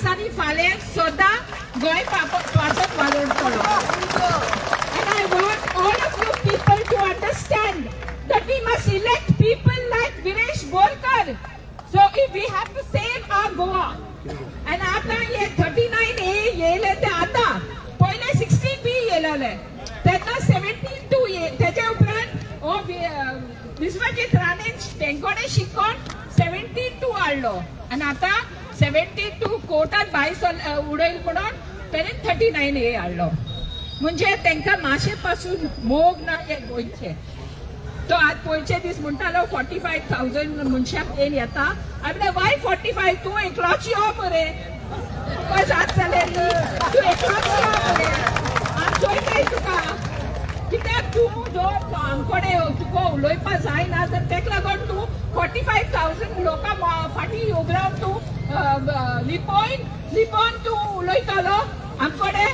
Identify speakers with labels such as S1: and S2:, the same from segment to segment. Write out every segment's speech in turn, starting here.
S1: दिसांनी फाल्यां सदां गोंय पासत वावुरतलो. And I want all of you people to understand that we must elect people like Viresh Borkar. So if we have to save our Goa. And आता हे 39A येयले ते आता पयले 16B येयलेले, तेन्ना 17(2) तेच्या उपरांत हो विश्वजीत राणेन तेंकोडे शिकोन 17(2) हाडलो आनी आतां 17(2) कोर्टात भायर उडयल म्हणून तेणें 39A हाडलो. म्हणजे तांकां माशे पासून मोग ना हे गोंयचे. तो आज पयचे दीस म्हणटालो 45,000 मनशाक येन येता. हांवें म्हणलें, वाय 45? तूं एकलोच यो मरे, तुका जात जाल्यार तूं एकलोच यो मरे, आमी चोयताय तुका. कित्याक तूं जो आमकोडे तुका उलोवपा जायना तर तेका लागून तूं 45,000 लोकां फाटीं उबरावन तूं लिपोवन लिपोवन तूं उलयतालो आमकोडे.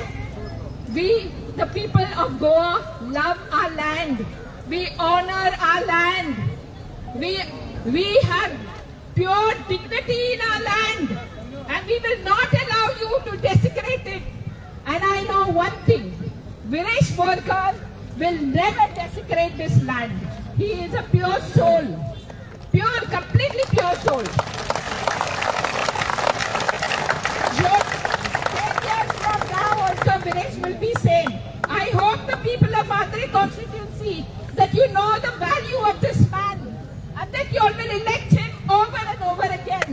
S1: We, the people of Goa, love our land. We honor our land. We have pure dignity in our land. And we will not allow you to desecrate it. And I know one thing. Viresh Borkar will never desecrate this land. He is a pure soul. Pure, completely pure soul. 10 years from now also Viresh will be same. I hope the people of Andhra constituency that you know the value of this man and that you all will elect him over and over again.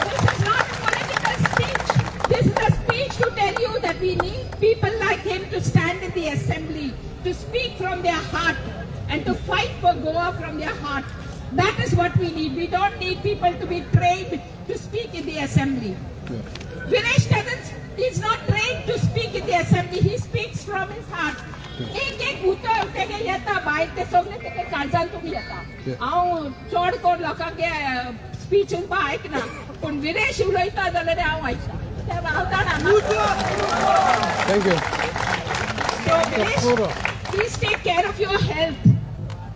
S1: This is not a political speech. This is a speech to tell you that we need people like him to stand in the assembly, to speak from their heart and to fight for Goa from their heart. That is what we need. We don't need people to be trained to speak in the assembly. Viresh doesn't, he's not trained to speak in the assembly. He speaks from his heart. एक एक उतर तेगे येता भायर ते सगळे तेगे काळजान तुमी येता. हांव चड कोण लोकांक स्पीच आयकना, पूण विरेश उलयता जाल्यार हांव आयकता. ते हांव जाणा.
S2: Thank you.
S1: So Viresh, please take care of your health.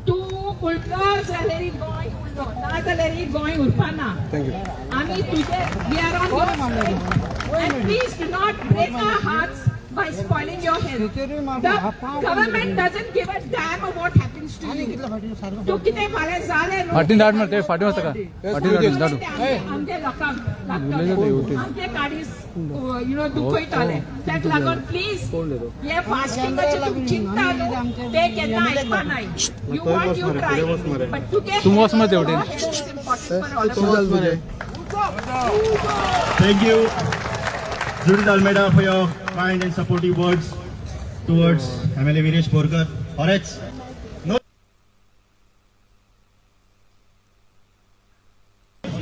S1: तूं उरलो जाल्यार गोंय उरलो, ना जाल्यार गोंय उरपाना.
S2: Thank you.
S1: आमी तुजे, we are on your side. And please do not break our hearts by spoiling your health. The government doesn't give a damn of what happens to you. तूं कितें फाल्यां जालें न्हू,
S3: फाटीं धाड मरे, ते फाटीं वता का फाटीं धाडून धाडून.
S1: आमचे लोकांक लागतलें, आमचे काडीस you know दुखयतले. ताका लागून प्लीज हे फास्टिंगाचे तूं चिंता न्हू, ते केन्ना आयकपा नाय. You want, you try, but तुगे
S3: तूं वच मरे तेवटेन.
S1: Important for all.
S4: Thank you, Judith Almeida, for your kind and supportive words towards MLA Viresh Borkar. Alright. No.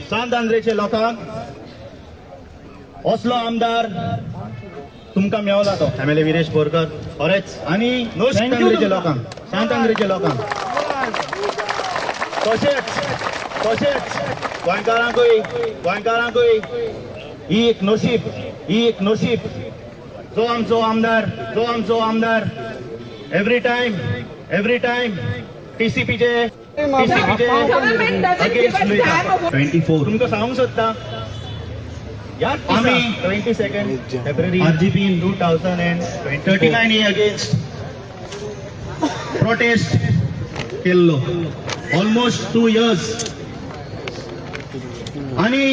S4: सांत आंद्रेचे लोकांक असलो आमदार तुमकां मेवला तो एमएलए विरेश बोरकर. खरेंच आनी सांत आंद्रेचे लोकांक, सांत आंद्रेचे लोकांक, तशेंच तशेंच गोंयकारांकूय, गोंयकारांकूय ही एक नशीब, ही एक नशीब जो आमचो आमदार, जो आमचो आमदार एवरी टायम, एवरी टायम टीसीपीचे, टीसीपीचे
S1: Government doesn't give a damn about
S4: 24 तुमकां सांगूंक सोदता, आमी 22 February RGP in 2039 against protest केल्लो ऑलमोस्ट 2 इयर्स आणि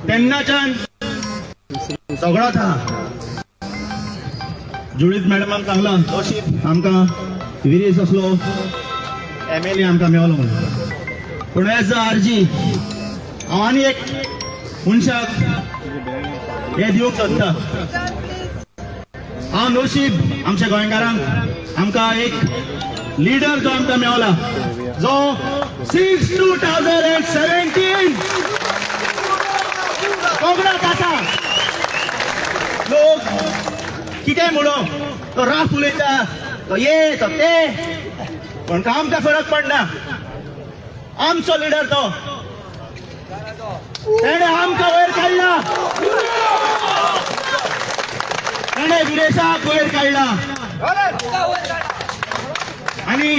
S4: तेन्नाच्यान सगळोच आहा. जुडीत मॅडमाक सांगलां, नशीब आमकां विरेश असलो एमएलए आमकां मेवलो म्हणून. पूण एज अ आरजी हांव आनी एक मनशाक हे दिवंक सोदता. हांव नशीब आमच्या गोंयकारांक, आमकां एक लिडर जो आमकां मेवला, जो सिन्स 2017 कोंकणात आसा. लोक कितें म्हणो, तो राफ उलयता, तो ये तो ते, पण आमकां फरक पडना. आमचो लिडर तो, तेणे आमकां वयर काडला, तेणे विरेशाक वयर काडला आनी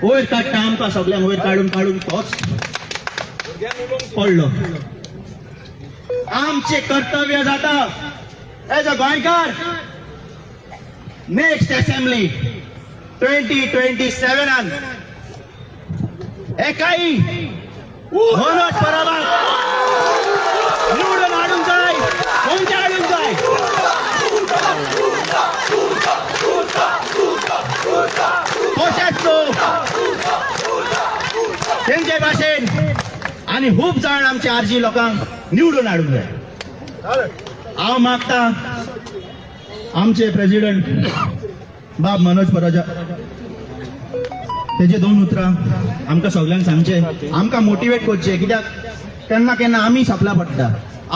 S4: वयर काडटा आमकां सगल्यांक वयर काडून काडून तोच पडलो. आमचे कर्तव्य जाता as a Goenkar. Next assembly 2027 एकाही मनोज परबाक निवडून हाडूंक जाय. खंयचे हाडूंक जाय. तशेंच न्हू, तेंचे भाशेन आनी खूब जाण आमचे आरजी लोकांक निवडून हाडूंक जाय. हांव मागता आमचे प्रेसिडेंट बाब मनोज पराजा तेजे दोन उतरां आमकां सगल्यांक सांगचे, आमकां मोटिवेट करचे. कित्याक केन्ना केन्ना आमी सपला पडटा,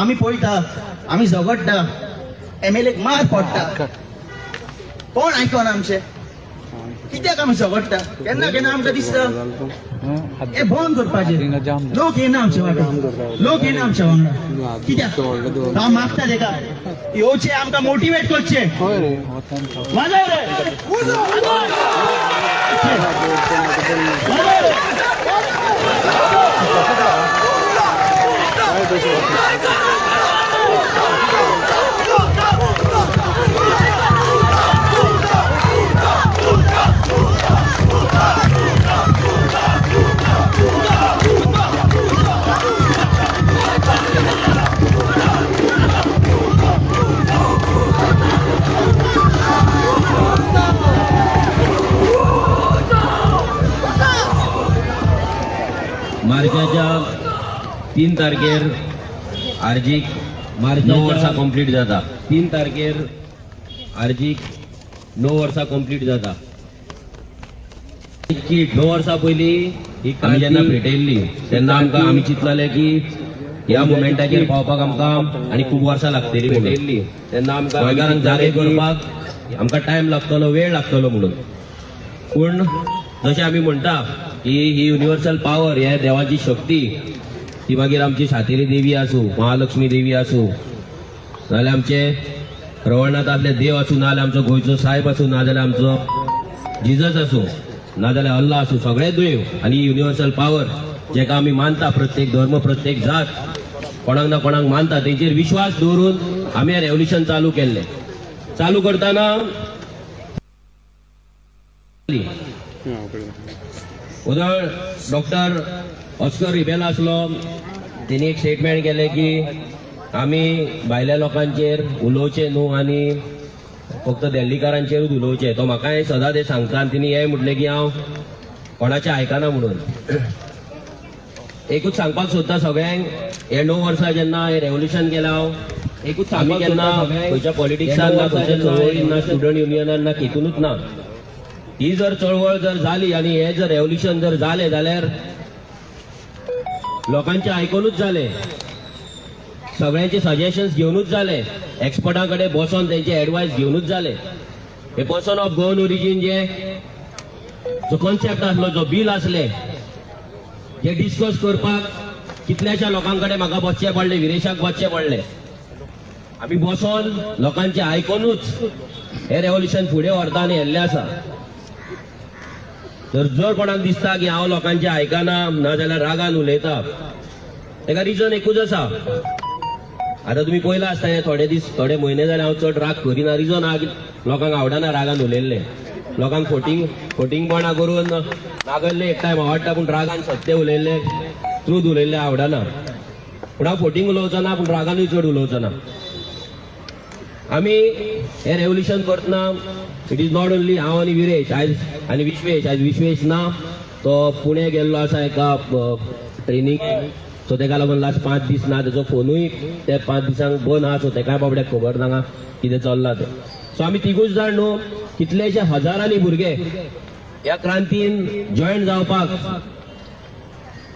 S4: आमी पळयता, आमी झगडटा, एमएलएक मार पडटा, कोण आयकना आमचे. कित्याक आमी झगडटा? केन्ना केन्ना आमकां दिसता हे बंद करपाचें. लोक येना आमच्या वाटेन, लोक येना आमच्या वांगडा. कित्याक? हांव मागता तेका येवचे, आमकां मोटिवेट करचे.
S2: हय रे.
S4: वाजव रे, वाजव रे.
S5: मार्चाच्या 3 तारखेर आरजीक 9 वर्सां कंप्लीट जाता. 3 तारखेर आरजीक 9 वर्सां कंप्लीट जाता. की 9 वर्सां पयलीं ही आमी जेन्ना पेटयल्ली तेन्ना आमकां आमी चिंतलेलें की ह्या मुवमेंटाचेर पावपाक आमकां आनी खूब वर्सां लागतली म्हणून. तेन्ना आमकां गोंयकारांक जागे करपाक आमकां टायम लागतलो, वेळ लागतलो म्हणून. पूण जशें आमी म्हणटा की ही युनिवर्सल पावर, हे देवाची शक्ती, ती मागीर आमची सातेरी देवी आसूं, महालक्ष्मी देवी आसूं, नाजाल्यार आमचे रवळनाथांतले देव आसूं, नाजाल्यार आमचो गोंयचो सायब आसूं, नाजाल्यार आमचो जिजस आसूं, नाजाल्यार अल्ला आसूं, सगळे देव आनी युनिवर्सल पावर जेका आमी मानता, प्रत्येक धर्म प्रत्येक जात कोणाक ना कोणाक मानता, तेंचेर विश्वास दवरून आमी हें रेवल्युशन चालू केल्लें. चालू करतना उदळ डॉक्टर ऑस्कर रिबेल आसलो, तेणी एक स्टेटमेंट केलें की आमी भायल्या लोकांचेर उलोवचें न्हू आनी फक्त दिल्लीकारांचेरूच उलोवचें. तो म्हाकाय सदां ते सांगता आनी तेणी हें म्हटलें की हांव कोणाचें आयकना म्हणून. एकूच सांगपाक सोदता सगळ्यांक, हे 9 वर्सां जेन्ना हें रेवोल्युशन केलां हांव एकूच आमी केन्ना खंयच्या पॉलिटिक्सान ना, खंयच्या चळवळीन ना, स्टुडंट युनियनान ना, हितूनच ना. ही जर चळवळ जर जाली आनी हे जर रेवोल्युशन जर जालें जाल्यार लोकांचें आयकोनूच जालें, सगळ्यांचे सजेशन्स घेवनूच जालें, एक्सपर्टां कडेन बसोन तेंचे एडवायस घेवनूच जालें. हे पर्सन ऑफ गोवन ओरिजीन जे जो कॉन्सेप्ट आसलो, जो बील आसलें, जे डिस्कस करपाक कितल्याश्या लोकां कडेन म्हाका बसचें पडलें, विरेशाक बसचें पडलें. आमी बसोन लोकांचें आयकोनूच हे रेवोल्युशन फुडें व्हरता आनी हेल्लें आसा. तर जर कोणाक दिसता की हांव लोकांचें आयकना नाजाल्यार रागान उलयता, तेका रिजन एकूच आसा. आतां तुमी पळयलां आसता, हे थोडे दीस थोडे म्हयने जाले हांव चड राग करिना. रिजन आहा की लोकांक आवडना रागान उलयल्लें, लोकांक फोटिंगपणां करून नागल्लें एक टायम आवडटा, पूण रागान सत्य उलयल्लें, ट्रूथ उलयल्लें आवडना. पूण हांव फोटिंग उलोवचो ना, पूण रागानूय चड उलोवचो ना. आमी हें रेवोल्युशन करतना it is not only हांव आनी विरेश आयज आनी विश्वेश. आयज विश्वेश ना, तो पुणे गेल्लो आसा एका ट्रेनींग, सो तेका लागून लास्ट 5 दीस ना. तेजो फोनूय ते 5 दिसांक बंद आहा, सो तेकाय बाबड्याक खबर ना कितें चल्लां तें. सो आमी तिगूच जाण न्हू, कितलेशे हजारांनी भुरगे ह्या क्रांतीन जॉयन जावपाक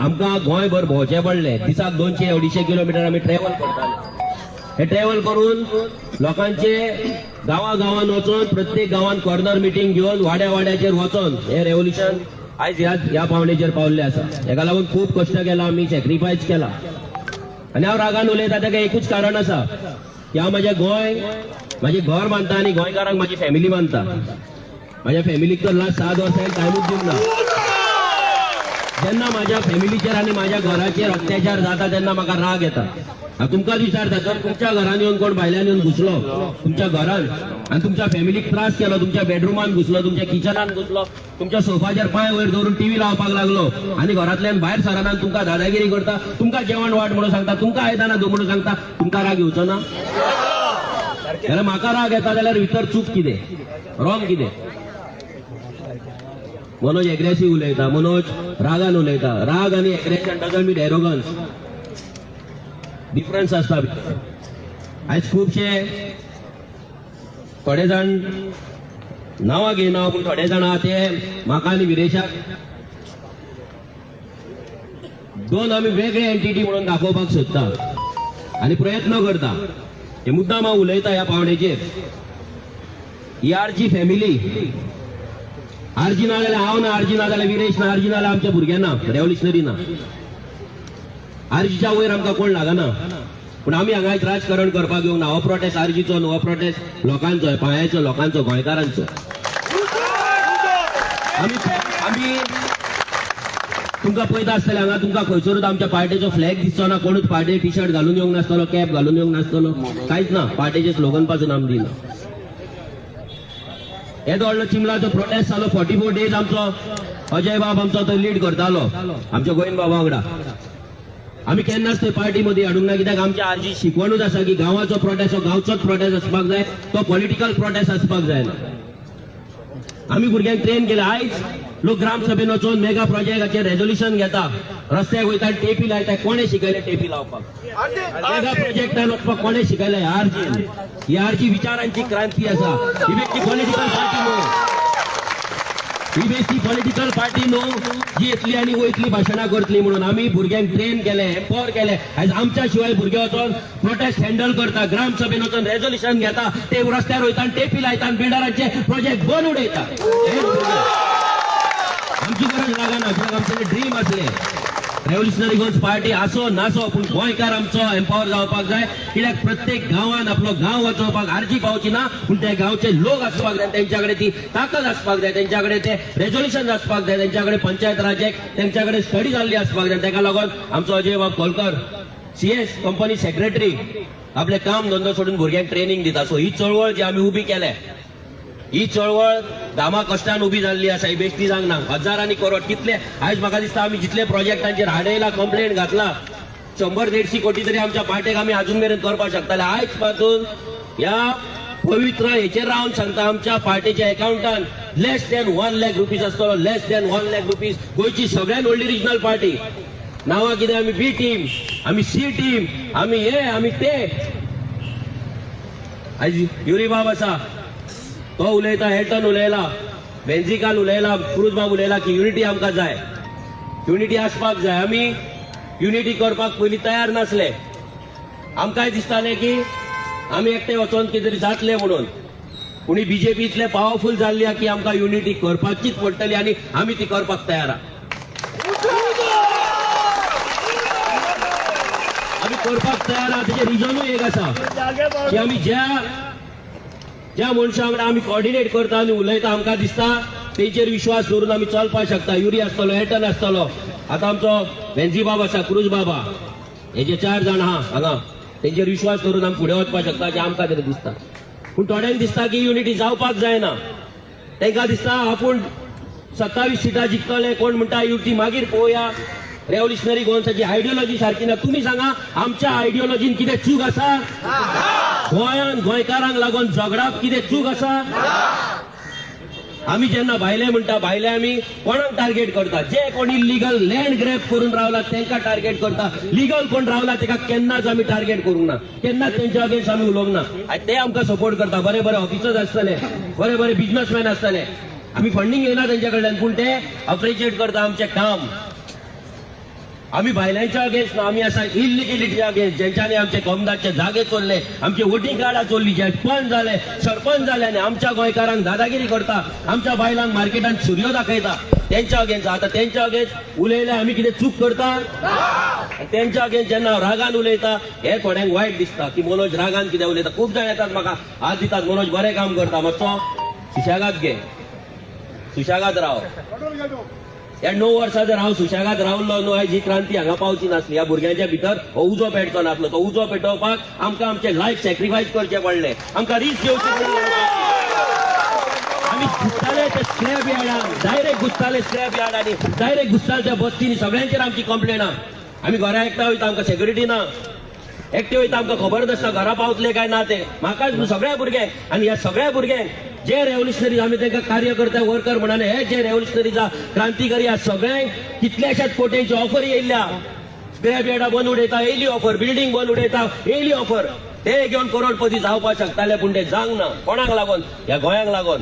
S5: आमकां गोंयभर भोंवचें पडलें. दिसाक 200-250 किलोमिटर आमी ट्रॅव्हल करताले. हे ट्रॅव्हल करून लोकांचे गांवा गांवान वचोन, प्रत्येक गांवान कॉर्नर मिटींग घेवन, वाड्या वाड्याचेर वचोन हे रेवोल्युशन आयज ह्या पावणेचेर पावल्ले आसा. हेका लागून खूब कश्ट केला आमी, सॅक्रिफायस केला. आनी हांव रागान उलयता तेका एकूच कारण आसा की हांव म्हाजें गोंय, म्हाजें घर मानता आनी गोंयकारांक म्हाजी फॅमिली मानता. म्हाज्या फॅमिलीक तर लास्ट 7 वर्सां टायमूच दिवंक ना. जेन्ना म्हाज्या फॅमिलीचेर आनी म्हाज्या घराचेर अत्याचार जाता तेन्ना म्हाका राग येता. हांव तुमकांच विचारता, जर तुमच्या घरान येवन कोण भायल्यान येवन घुसलो तुमच्या घरान आनी तुमच्या फॅमिलीक त्रास केलो, तुमच्या बेडरुमान घुसलो, तुमच्या किचनान घुसलो, तुमच्या सोफाचेर पांय वयर दवरून टीव्ही लावपाक लागलो आनी घरांतल्यान भायर सरना, तुमकां दादागिरी करता, तुमकां जेवण वाड म्हणून सांगता, तुमकां आयदनां धू म्हणून सांगता, तुमकां राग येवचो ना? जाल्यार म्हाका राग येता जाल्यार भितर चूक कितें, रॉंग कितें? मनोज एग्रेसीव उलयता, मनोज रागान उलयता. राग आनी aggression doesn't mean arrogance. Difference आसता भितर. आयज खुबशे थोडे जाण, नांवां घेयना, पूण थोडे जाण आहा ते म्हाका आनी विरेशाक दोन आमी वेगळे एंटिटी म्हणून दाखोवपाक सोदता आनी प्रयत्न करता. हे मुद्दाम हांव उलयता ह्या पावणेचेर. ही आरजी फॅमिली, आरजी ना जाल्यार हांव ना, आरजी ना जाल्यार विरेश ना, आरजी ना जाल्यार आमच्या भुरग्यां ना, रेव्होल्युशनरी ना. आरजीच्या वयर आमकां कोण लागना. पूण आमी हांगा आयज राजकारण करपाक येवंक ना. हो प्रोटेस्ट आरजीचो न्हू, हो प्रोटेस्ट लोकांचो, पांयाचो, लोकांचो, गोंयकारांचो. आमी तुमकां पळयता आसतले हांगा, तुमकां खंयसरूच आमच्या पार्टेचो फ्लॅग दिसचो ना. कोणूच पार्टे टी शर्ट घालून येवंक नासतलो, कॅप घालून येवंक नासतलो, कांयच ना. पार्टेचे स्लोगन पासून आमी दिना. येदो व्हडलो चिमलाचो प्रोटेस्ट जालो, 44 डेज. आमचो अजय बाब आमचो तो लीड करतालो आमच्या गोविंद बाबा वांगडा. आमी केन्नाच ते पार्टी मध्ये हाडूंक ना, कित्याक आमच्या आरजी शिकवणूच आसा की गांवाचो प्रोटेस्ट हो गांवचोच प्रोटेस्ट आसपाक जाय, तो पॉलिटिकल प्रोटेस्ट आसपाक जायना. आमी भुरग्यांक ट्रेन केले. आयज लोक ग्रामसभेन वचून मेगा प्रोजेक्टाचेर रेजोल्युशन घेता, रस्त्याक वयता, टेपी लायता. कोणें शिकयलें टेपी लावपाक? मेगा प्रोजेक्टान वचपाक कोणें शिकयलें? आरजीन. ही आरजी विचारांची क्रांती आसा. ही बेश्टी पॉलिटिकल पार्टी न्हू, ही बेश्टी पॉलिटिकल पार्टी न्हू जी येतली आनी वयतली, भाशणां करतली म्हणून. आमी भुरग्यांक ट्रेन केले, एम्पावर केले. आयज आमच्या शिवाय भुरगे वचोन प्रोटेस्ट हँडल करता, ग्रामसभेन वचोन रेजोल्युशन घेता, ते रस्त्यार वयता आनी टेपी लायता आनी बिल्डरांचे प्रोजेक्ट बंद उडयता हेच भुरगे. आमची गरज लागना, कित्याक आमचे ड्रीम आसले रेव्होल्युशनरी गोवन्स पार्टी आसो नासो, पूण गोंयकार आमचो एम्पावर जावपाक जाय. कित्याक प्रत्येक गांवान आपलो गांव वाचोवपाक आरजी पावची ना, पूण त्या गांवचे लोक आसपाक जाय, तेंच्या कडेन ती ताकद आसपाक जाय, तेंच्या कडेन ते रेजोल्युशन आसपाक जाय, तेंच्या कडेन पंचायत राज एक्ट, तेंच्या कडेन स्टडी जाल्ली आसपाक जाय. ताका लागून आमचो अजय बाब खोलकर, सीएस, कंपनी सेक्रेटरी, आपले काम धंदो सोडून भुरग्यांक ट्रेनिंग दिता. सो ही चळवळ जी आमी उबी केल्या, ही चळवळ घामा कश्टान उबी जाल्ली आसा. ही बेश्टी जावंक ना. हजारांनी करोड कितले, आयज म्हाका दिसता आमी जितले प्रोजेक्टांचेर हाडयला, कंप्लेंट घातला, 100-150 कोटी तरी आमच्या पार्टेक आमी अजून मेरेन करपाक शकताले. आयज पासून ह्या पवित्र हेचेर रावन सांगता, आमच्या पार्टेच्या अकाउंटान less than 1 lakh rupees आसतलो, less than 1 lakh rupees. गोंयची सगळ्यात व्हडली रिजनल पार्टी, नांवां कितें? आमी बी टीम, आमी सी टीम, आमी हे, आमी ते. आयज युरी बाब आसा, तो उलयता, हेल्टन उलयला, बेंजिकान उलयला, क्रूज बाब उलयला की युनिटी आमकां जाय, युनिटी आसपाक जाय. आमी युनिटी करपाक पयलीं तयार नासले. आमकांय दिसतालें की आमी एकटे वचोन कितें तरी जातले म्हणून. पूण ही बीजेपी इतले पावरफूल जाल्ली आहा की आमकां युनिटी करपाचीच पडटली आनी आमी ती करपाक तयार आहा. आमी करपाक तयार आहा. तेजें रिजनूय एक आसा की आमी ज्या ज्या मनशां वांगडा आमी कॉर्डिनेट करता आनी उलयता, आमकां दिसता तेंचेर विश्वास दवरून आमी चलपाक शकता. युरी आसतलो, एटन आसतलो, आतां आमचो वेन्झी बाब आसा, क्रूज बाबा, हे जे चार जाण आहा हांगा, तेंचेर विश्वास दवरून आमी फुडें वचपाक शकता अशें आमकां तरी दिसता. पूण थोड्यांक दिसता की युनिटी जावपाक जायना. तांकां दिसता आपूण 27 सिटां जिखतले. कोण म्हणटा युनिटी मागीर पळोवया, रेव्होल्युशनरी गोवन्साची आयडियोलॉजी सारकी ना. तुमी सांगा, आमच्या आयडियोलॉजीन कितें चूक आसा? गोंयान गोंयकारांक लागून झगडाप कितें चूक आसा? आमी जेन्ना भायले म्हणटा, भायले आमी कोणाक टार्गेट करता? जे कोण इलिगल लँड ग्रॅब करून रावला तांकां टार्गेट करता. लिगल कोण रावला ताका केन्नाच आमी टार्गेट करूंक ना, केन्नाच तेंच्या अगेन्स्ट आमी उलोवंक ना. आनी ते आमकां सपोर्ट करता. बरे बरे ऑफिसर्स आसतले, बरे बरे बिजनसमॅन आसतले. आमी फंडींग घेयना तेंच्या कडल्यान, पूण ते अप्रिशिएट करता आमचें काम. आमी भायल्यांच्या अगेन्स्ट ना, आमी आसा इलिगलिटीच्या अगेन्स्ट. जेंच्यांनी आमचे कोमदाचे जागे चोरले, आमचे वोटींग कार्डां चोरली, जे पंच जाले, सरपंच जाले आनी आमच्या गोंयकारांक दादागिरी करता, आमच्या बायलांक मार्केटान सुरयो दाखयता, तेंच्या अगेन्स्ट. आतां तेंच्या अगेन्स्ट उलयले आमी कितें चूक करता? आनी तेंच्या अगेन्स्ट जेन्ना हांव रागान उलयता, हे थोड्यांक वायट दिसता की मनोज रागान कितें उलयता. खूब जाण येतात, म्हाका हात दितात, मनोज बरें काम करता, मातसो सुशेगाद घे, सुशेगाद राव. ह्या 9 वर्सां जर हांव सुशेगाद रावलो न्हू, आयज ही क्रांती हांगा पावची नासली. ह्या भुरग्यांच्या भितर हो उजो पेटचो नासलो. तो उजो पेटोवपाक आमकां आमचें लायफ सॅक्रिफायस करचें पडलें, आमकां रिस्क घेवची पडली. आमी घुसताले ते स्क्रॅप यार्डान, डायरेक्ट घुसताले स्क्रॅप यार्डांनी, डायरेक्ट घुसताले त्या बस्तींनी. सगळ्यांचेर आमची कंप्लेन आहा. आमी घरा एकटा वयता, आमकां सेक्युरिटी ना. एकटे वयता, आमकां खबर नासता घरा पावतले काय ना ते. म्हाकाच न्हू, सगळ्या भुरग्यांक. आनी ह्या सगळ्या भुरग्यांक जे रेव्होल्युशनरीज आमी तांकां कार्य करता वर्कर म्हणून, हे जे रेव्होल्युशनरीज क्रांतिकारी, ह्या सगळ्यांक कितल्याशाच कोट्यांची ऑफर येयल्या. स्क्रॅप यार्डा बंद उडयता येयली ऑफर, बिल्डींग बंद उडयता येयली ऑफर. ते घेवन करोडपती जावपाक शकताले, पूण ते जावंक ना. कोणाक लागून? ह्या गोंयांक लागून.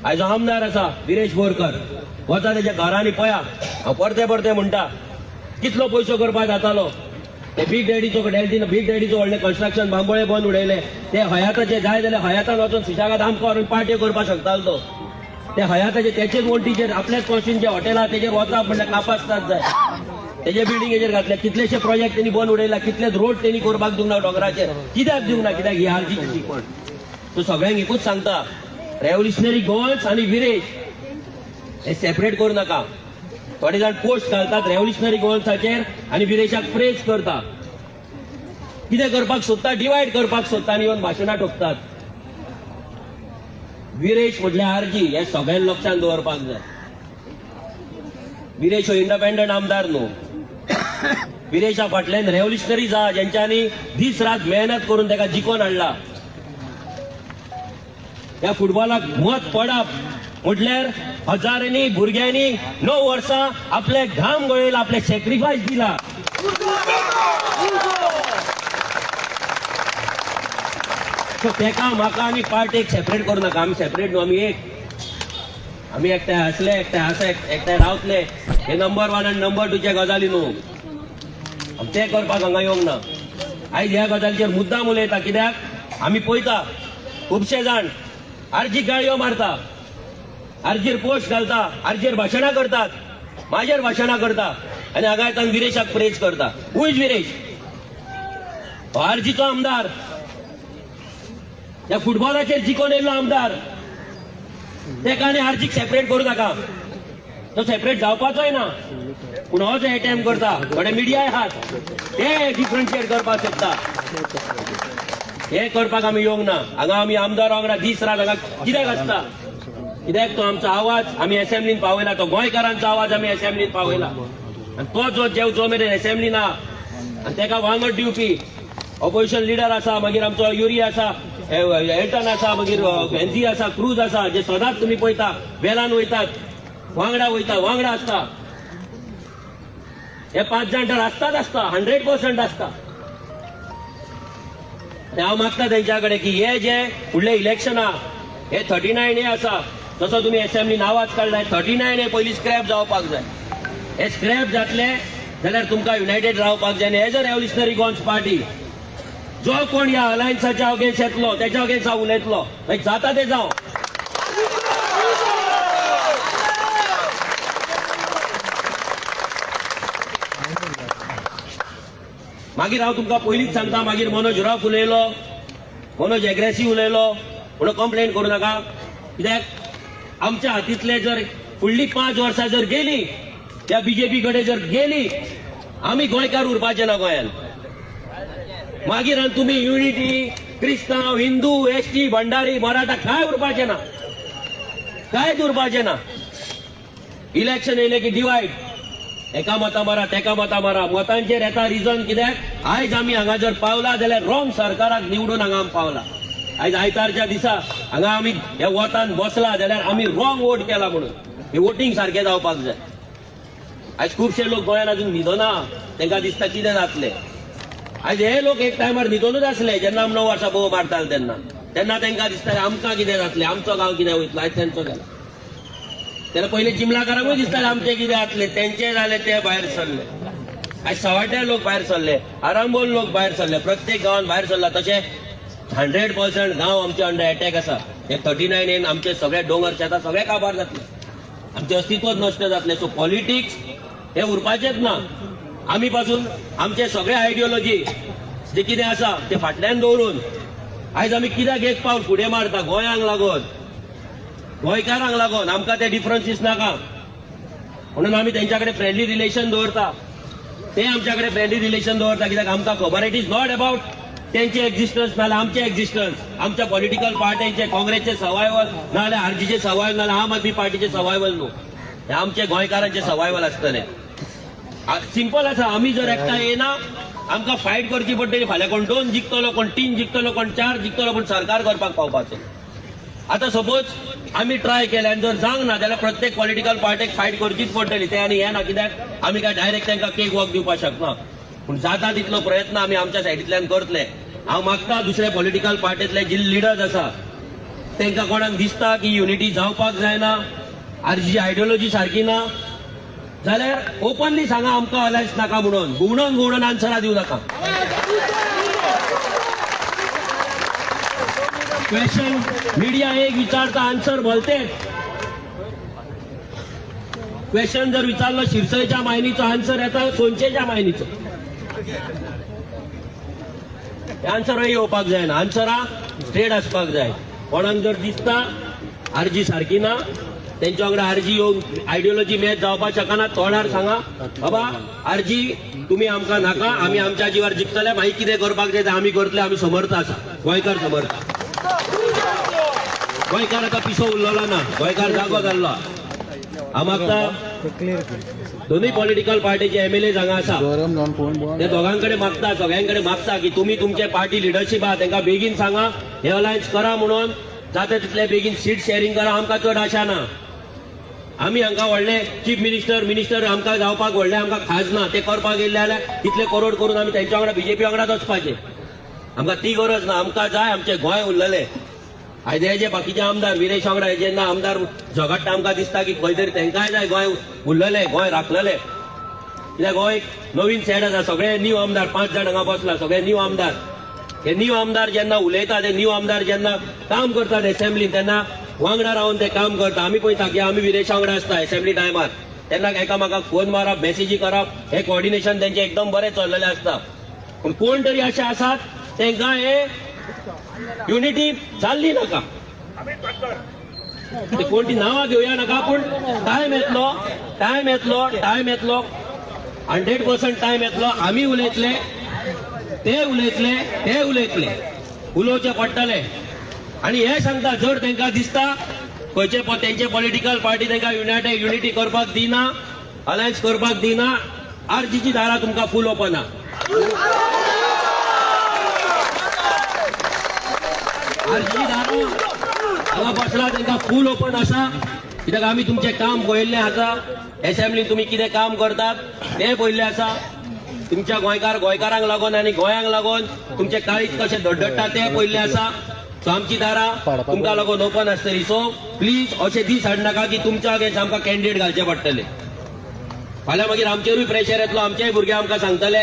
S5: आयज आमदार आसा विरेश बोरकर, वचा तेच्या घरांनी पळया. हांव परते परते म्हणटा, कितलो पयसो करपाक जातालो. ते बीग डॅडीचो डॅडीन बीग डॅडीचो व्हडलें कन्स्ट्रक्शन बांबोळे बंद उडयले. ते हयाताचे जाय जाल्यार हयातान वचून सुशेगाद आमकां व्हरून पार्ट्यो करपाक शकतालो तो. ते हयाताचे तेचेच वण्टीचेर आपल्याच कॉन्स्टिट्युएन्सीचें हॉटेल आहा, तेजेर वचप म्हणल्यार कापास्ताद जाय. तेजे बिल्डिंगेचेर घातले. कितलेशे प्रोजेक्ट तेणी बंद उडयला, कितलेच रोड तेणी करपाक दिवंक ना दोंगराचेर. कित्याक दिवंक ना? कित्याक ही आरजीची शिकवण. सो सगळ्यांक एकूच सांगता, रेव्होल्युशनरी गोवन्स आनी विरेश हे सेपरेट करूं नाका. थोडे जाण पोस्ट घालतात रेव्होल्युशनरी गोवन्साचेर आनी विरेशाक प्रेज करता. कितें करपाक सोदता? डिवायड करपाक सोदता आनी येवन भाशणां ठोकतात. विरेश म्हटल्यार आरजी, हे सगळ्यांक लक्षांत दवरपाक जाय. विरेश हो इंडिपेंडंट आमदार न्हू. विरेशा फाटल्यान रेव्होल्युशनरीज आहा, जेंच्यांनी दीस रात मेहनत करून ताका जिखोवन हाडला. ह्या फुटबॉलाक मत पडप म्हटल्यार हजारांनी भुरग्यांनी 9 वर्सां आपले घाम गळयला, आपले सॅक्रिफायस दिला. सो तेका म्हाका आनी पार्टेक सेपरेट करूं नाका. आमी सेपरेट न्हू, आमी एक. आमी एकठांय आसले, एकठांय आसा, एकठांय रावतले. हे नंबर 1 आनी नंबर 2च्या गजाली न्हू. ते करपाक हांगा येवंक ना. आयज ह्या गजालीचेर मुद्दाम उलयता, कित्याक आमी पळयता खुबशे जाण आरजी गाळयो मारता, आरजीर पोस्ट घालता, आरजीर भाशणां करतात, म्हाजेर भाशणां करता आनी हांगा येता विरेशाक प्रेज करता. Who is Viresh? हो आरजीचो आमदार, ह्या फुटबॉलाचेर जिखोन येयल्लो आमदार. तेका आनी आरजीक सेपरेट करूं नाका. तो सेपरेट जावपाचोय ना. पूण हो जो एटेम्प करता, थोडे मिडियाय आहात ते डिफरन्शिएट करपाक सोदता. हे करपाक आमी येवंक ना हांगा. आमी आमदार वांगडा दीस रात हांगा कित्याक आसता? कित्याक तो आमचो आवाज आमी एसेंब्लीन पावयला, तो गोंयकारांचो आवाज आमी एसेंब्लीन पावयला. आनी तो जो जेव जो मेरेन एसेंब्ली ना आनी तेका वांगड दिवपी ऑपोजिशन लिडर आसा, मागीर आमचो युरी आसा, एल्टन आसा, मागीर एनजी आसा, क्रूज आसा, जे सदांच तुमी पळयता वेलान वयतात, वांगडा वयता, वांगडा आसता. हे 5 जाण तर आसताच आसता, 100% आसता. आनी हांव मागता तेंच्या कडेन की हे जे फुडले इलेक्शन आहा, हे 39A आसा, जसो तुमी एसेंब्लीन आवाज काडलाय, 39A पयलीं स्क्रॅप जावपाक जाय. हे स्क्रॅप जातले जाल्यार तुमकां युनायटेड रावपाक जाय. आनी as a revolutionary Goans party, जो कोण ह्या अलायन्साच्या अगेन्स्ट येतलो तेच्या अगेन्स्ट हांव उलयतलो. मागीर जाता ते जावं. मागीर हांव तुमकां पयलींच सांगता, मागीर मनोज रफ उलयलो, मनोज एग्रेसीव उलयलो म्हणून कंप्लेन करूं नाका. कित्याक आमच्या हातींतले जर फुडली 5 वर्सां जर गेली, त्या बीजेपी कडेन जर गेली, आमी गोंयकार उरपाचे ना गोंयान. मागीर आनी तुमी युनिटी, क्रिस्तांव, हिंदू, एसटी, भंडारी, मराठा काय उरपाचे ना, कांयच उरपाचें ना. इलेक्शन येयलें की डिवायड, एका मतां मारा, तेका मतां मारा, मतांचेर येता. रिजन कित्याक आयज आमी हांगा जर पावला जाल्यार रॉंग सरकाराक निवडून हांगा आमी पावला. आयज आयतारच्या दिसा हांगा आमी ह्या वतान बसला जाल्यार आमी रॉंग वोट केला म्हणून हे वोटींग सारकें जावपाक जाय. आयज खुबशे लोक गोंयान अजून न्हिदना, तांकां दिसता कितें जातलें. आयज हे लोक एक टायमार न्हिदोनूच आसले जेन्ना आमी 9 वर्सां बोव मारताले तेन्ना, तेन्ना तांकां दिसतालें आमकां कितें जातलें, आमचो गांव कितें वयतलो. आयज तेंचो गेला. तेन्ना पयलीं चिमलाकारांकूय दिसतालें आमचें कितें जातलें, तेंचे जालें, ते भायर सरले. आयज सवाट्या लोक भायर सरले, आरांबोल लोक भायर सरले, प्रत्येक गांवांत भायर सरला. तशें 100% गांव आमचे अंडर एटॅक आसा. हे 39N आमचे सगळे दोंगर शेतां सगळे काबार जातले, आमचें अस्तित्वच नश्ट जातलें. सो पॉलिटिक्स हे उरपाचेच ना. आमी पासून आमचे सगळे आयडियोलॉजी जे कितें आसा ते फाटल्यान दवरून आयज आमी कित्याक एक पावल फुडें मारता? गोंयांक लागून. गोंयकारांक लागून आमकां ते डिफरन्सीस नाका म्हणून आमी तेंच्या कडेन फ्रेंडली रिलेशन दवरता, ते आमच्या कडेन फ्रेंडली रिलेशन दवरता, कित्याक आमकां खबर it is not about तेंचे एक्झिस्टन्स नाल्यार आमचे एक्झिस्टन्स, आमच्या पॉलिटिकल पार्ट्यांचे, काँग्रेसचे सर्वायवल नाल्यार आरजीचे सर्वायवल नाल्यार आम आदमी पार्टीचे सर्वायवल न्हू, हे आमचे गोंयकारांचे सर्वायवल आसतलें. सिंपल आसा, आमी जर एकठांय येना आमकां फायट करची पडटली. फाल्यां कोण 2 जिखतलो, कोण 3 जिखतलो, कोण 4 जिखतलो, पूण सरकार करपाक पावपाचो. आतां सपोज आमी ट्राय केले आनी जर जावंक ना जाल्यार प्रत्येक पॉलिटिकल पार्टीक फायट करचीच पडटली. ते आनी हें ना, कित्याक आमी काय डायरेक्ट तांकां केक वॉक दिवपाक शकना, पूण जाता तितलो प्रयत्न आमी आमच्या सायडींतल्यान करतले. हांव मागता दुसऱ्या पॉलिटिकल पार्टींतले जे लिडर्स आसा तांकां कोणाक दिसता की युनिटी जावपाक जायना, आरजीची आयडियोलॉजी सारकी ना जाल्यार ओपनली सांगा आमकां अलायन्स नाका म्हणून. घुंवडोन घुंवडोन आन्सरां दिवं नाका. क्वेश्चन मिडिया एक विचारता, आन्सर बोलते. क्वेश्चन जर विचारलो शिरसयच्या मायनीचो, आन्सर येता सोनचेच्या मायनीचो. आन्सरय येवपाक जायना, आन्सरां स्ट्रेट आसपाक जाय. कोणाक जर दिसता आरजी सारकी ना, तेंच्या वांगडा आरजी येवन आयडियोलॉजी मॅच जावपाक शकना, तोंडार सांगा बाबा आरजी तुमी आमकां नाका, आमी आमच्या जिवार जिखतले, मागीर कितें करपाक जाय तें आमी करतले, आमी समर्थ आसा, गोंयकार समर्थ. गोंयकार आतां पिसो उरलेलो ना, गोंयकार जागो जाल्लो. हांव मागता दोनूय पॉलिटिकल पार्टीचे एमएलए हांगा आसा ते दोगांकडे मागता, सगळ्यांकडे मागता की तुमी तुमचे पार्टी लिडरशीप आहा तांकां बेगीन सांगा हे अलायन्स करा म्हणून, जाता तितले बेगीन सीट शेअरिंग करा. आमकां चड आशा ना, आमी हांकां व्हडले चीफ मिनिस्टर मिनिस्टर आमकां जावपाक व्हडले आमकां खाज ना. ते करपाक गेल्ले जाल्यार तितले करोड करून आमी तेंच्या वांगडा बीजेपी वांगडाच वचपाचे, आमकां ती गरज ना. आमकां जाय आमचे गोंय उरलेले. आयज हे जे बाकीचे आमदार विरेश वांगडा जेन्ना आमदार झगडटा आमकां दिसता की खंय तरी तांकांय जाय गोंय उरलेले, गोंय राखलेले. कित्याक हो एक नवीन सेट आसा, सगळे न्यू आमदार 5 जाण हांगा बसला, सगळे न्यू आमदार. हे न्यू आमदार जेन्ना उलयता, ते न्यू आमदार जेन्ना काम करतात एसेंब्लीन तेन्ना वांगडा रावन ते काम करता. आमी पळयता की आमी विरेशा वांगडा आसता एसेंब्ली टायमार, तेन्ना एकामेकाक फोन मारप, मॅसेजी करप, हे कोऑर्डिनेशन तेंचें एकदम बरें चल्लेलें आसता. पूण कोण तरी अशे आसात तांकां हे युनिटी जाल्ली नाका, ते कोण ती नांवां घेवया नाका, पूण टायम येतलो, टायम येतलो, टायम येतलो, 100% टायम येतलो. आमी उलयतले, ते उलयतले, ते उलयतले, उलोवचें पडटलें. आनी हे सांगता जर तांकां दिसता खंयचे तेंचे पॉलिटिकल पार्टी तांकां युनायटेड युनिटी करपाक दिना, अलायन्स करपाक दिना, आरजीची दारां तुमकां फूल ओपन आहा. आरजीची दारां हांगा बसला तांकां फूल ओपन आसा, कित्याक आमी तुमचें काम पळयल्लें आसा, एसेंब्लीन तुमी कितें काम करतात तें पळयल्लें आसा. तुमच्या गोंयकार गोंयकारांक लागून आनी गोंयांक लागून तुमचें काळीज कशें धडधडटा तें पळयल्लें आसा. सो आमची दारां तुमकां लागून ओपन आसतली. सो प्लीज अशे दीस हाडनाका की तुमच्या अगेन्स्ट आमकां कॅन्डिडेट घालचे पडटले. फाल्यां मागीर आमचेरूय प्रेशर येतलो, आमचेय भुरगे आमकां सांगतले,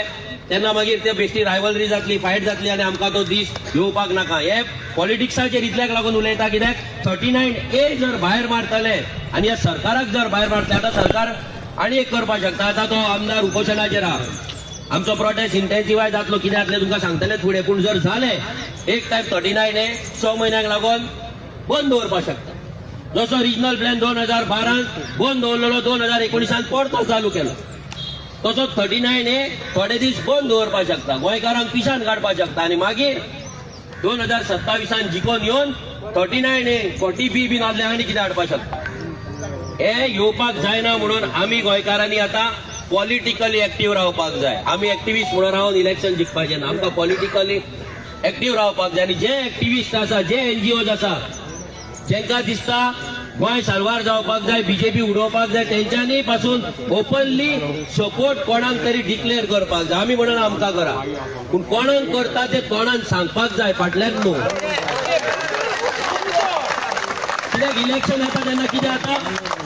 S5: तेन्ना मागीर ते बेश्टी रायवलरी जातली, फायट जातली आनी आमकां तो दीस येवपाक नाका. हे पॉलिटिक्साचेर इतल्याक लागून उलयता कित्याक 39A जर भायर मारतले आनी ह्या सरकाराक जर भायर मारतले, आतां सरकार आनी एक करपाक शकता. आतां तो आमदार उपोशणाचेर आहा, आमचो प्रोटेस्ट इंटेन्सिफाय जातलो, कितें जातलें तुमकां सांगतले फुडें. पूण जर जालें एक टायम 39A 6 म्हयन्यांक लागून बंद दवरपाक शकता. जसो रिजनल प्लॅन 2012 बंद दवरलेलो, 2019 परतो चालू केलो, तसोच 39A थोडे दीस बंद दवरपाक शकता, गोंयकारांक पिशान काडपाक शकता. आनी मागीर 2027 जिखोन येवन 39A 40B बीन आसले आनी कितें हाडपाक शकता. हे येवपाक जायना म्हणून आमी गोंयकारांनी आतां पॉलिटिकली एक्टीव रावपाक जाय. आमी एक्टिविस्ट म्हणून रावन इलेक्शन जिखपाचें ना, आमकां पॉलिटिकली एक्टीव रावपाक जाय. आनी जे एक्टिविस्ट आसा, जे एनजीओज आसा, जेंकां दिसता गोंय साल्वार जावपाक जाय, बीजेपी उडोवपाक जाय, तेंच्यांनी पासून ओपनली सपोर्ट कोणाक तरी डिक्लेअर करपाक जाय. आमी म्हणून आमकां करा, पूण कोणाक करता ते तोंडान सांगपाक जाय, फाटल्यान न्हू. कित्याक इलेक्शन येता तेन्ना कितें जाता,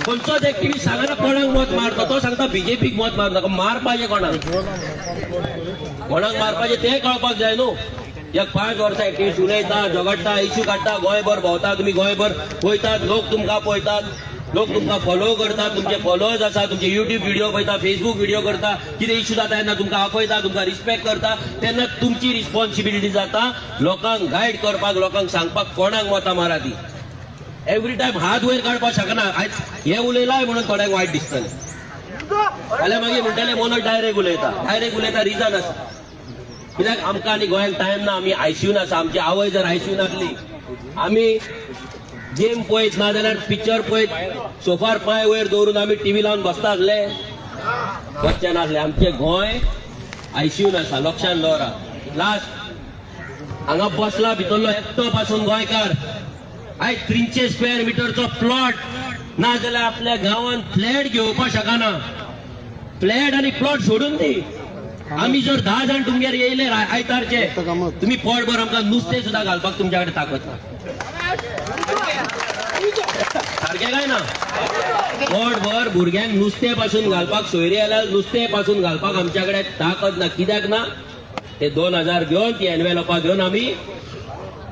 S5: खंयचोच एक्टिविस्ट सांगना कोणाक मत मारता, तो सांगता बीजेपीक मत मारता. मारपाचें कोणाक, कोणाक मारपाचें तें कळपाक जाय न्हू. एक 5 वर्सां एक्टिविस्ट उलयता, झगडटा, इश्यू काडटा, गोंयभर भोंवता, तुमी गोंयभर वयतात, लोक तुमकां पळयतात, लोक तुमकां फॉलो करतात, तुमचे फॉलोअर्स आसा, तुमचे युट्यूब व्हिडिओ पळयता, फेसबूक व्हिडिओ करता, कितें इश्यू जाता तेन्ना तुमकां आपयता, तुमकां रिस्पेक्ट करता. तेन्ना तुमची रिस्पॉन्सिबिलिटी जाता लोकांक गायड करपाक, लोकांक सांगपाक कोणाक मतां मारा ती. एवरी टायम हात वयर काडपाक शकना. आयज हे उलयलाय म्हणून थोड्यांक वायट दिसतलें, जाल्यार मागीर म्हणटले मनोज डायरेक्ट उलयता. डायरेक्ट उलयता रिजन आसा, कित्याक आमकां आनी गोंयांत टायम ना. आमी आयसीयून आसा. आमची आवय जर आयसीयून आसली, आमी गेम पळयत ना जाल्यार पिक्चर पळयत सोफार पांय वयर दवरून आमी टीव्ही लावन बसता आसले? बसचे नासले. आमचें गोंय आयसीयून आसा, लक्षान दवरा. लास्ट, हांगा बसला भितरलो एकटो पासून गोंयकार आयज 300 स्क्वेअर मिटरचो प्लॉट ना जाल्यार आपल्या गांवांत फ्लॅट घेवपाक शकना. फ्लॅट आनी प्लॉट सोडून दी, आमी जर 10 जाण तुमगेर येयले आयतारचे, तुमी पोटभर आमकां नुस्तें सुद्दां घालपाक तुमच्या कडेन ताकद ना. सारकें काय ना? पोटभर भुरग्यांक नुस्तें पासून घालपाक, सोयरी आल्यार नुस्तें पासून घालपाक आमच्या कडेन ताकद ना. कित्याक ना? ते 2000 घेवन, ती एनवेलपां घेवन आमी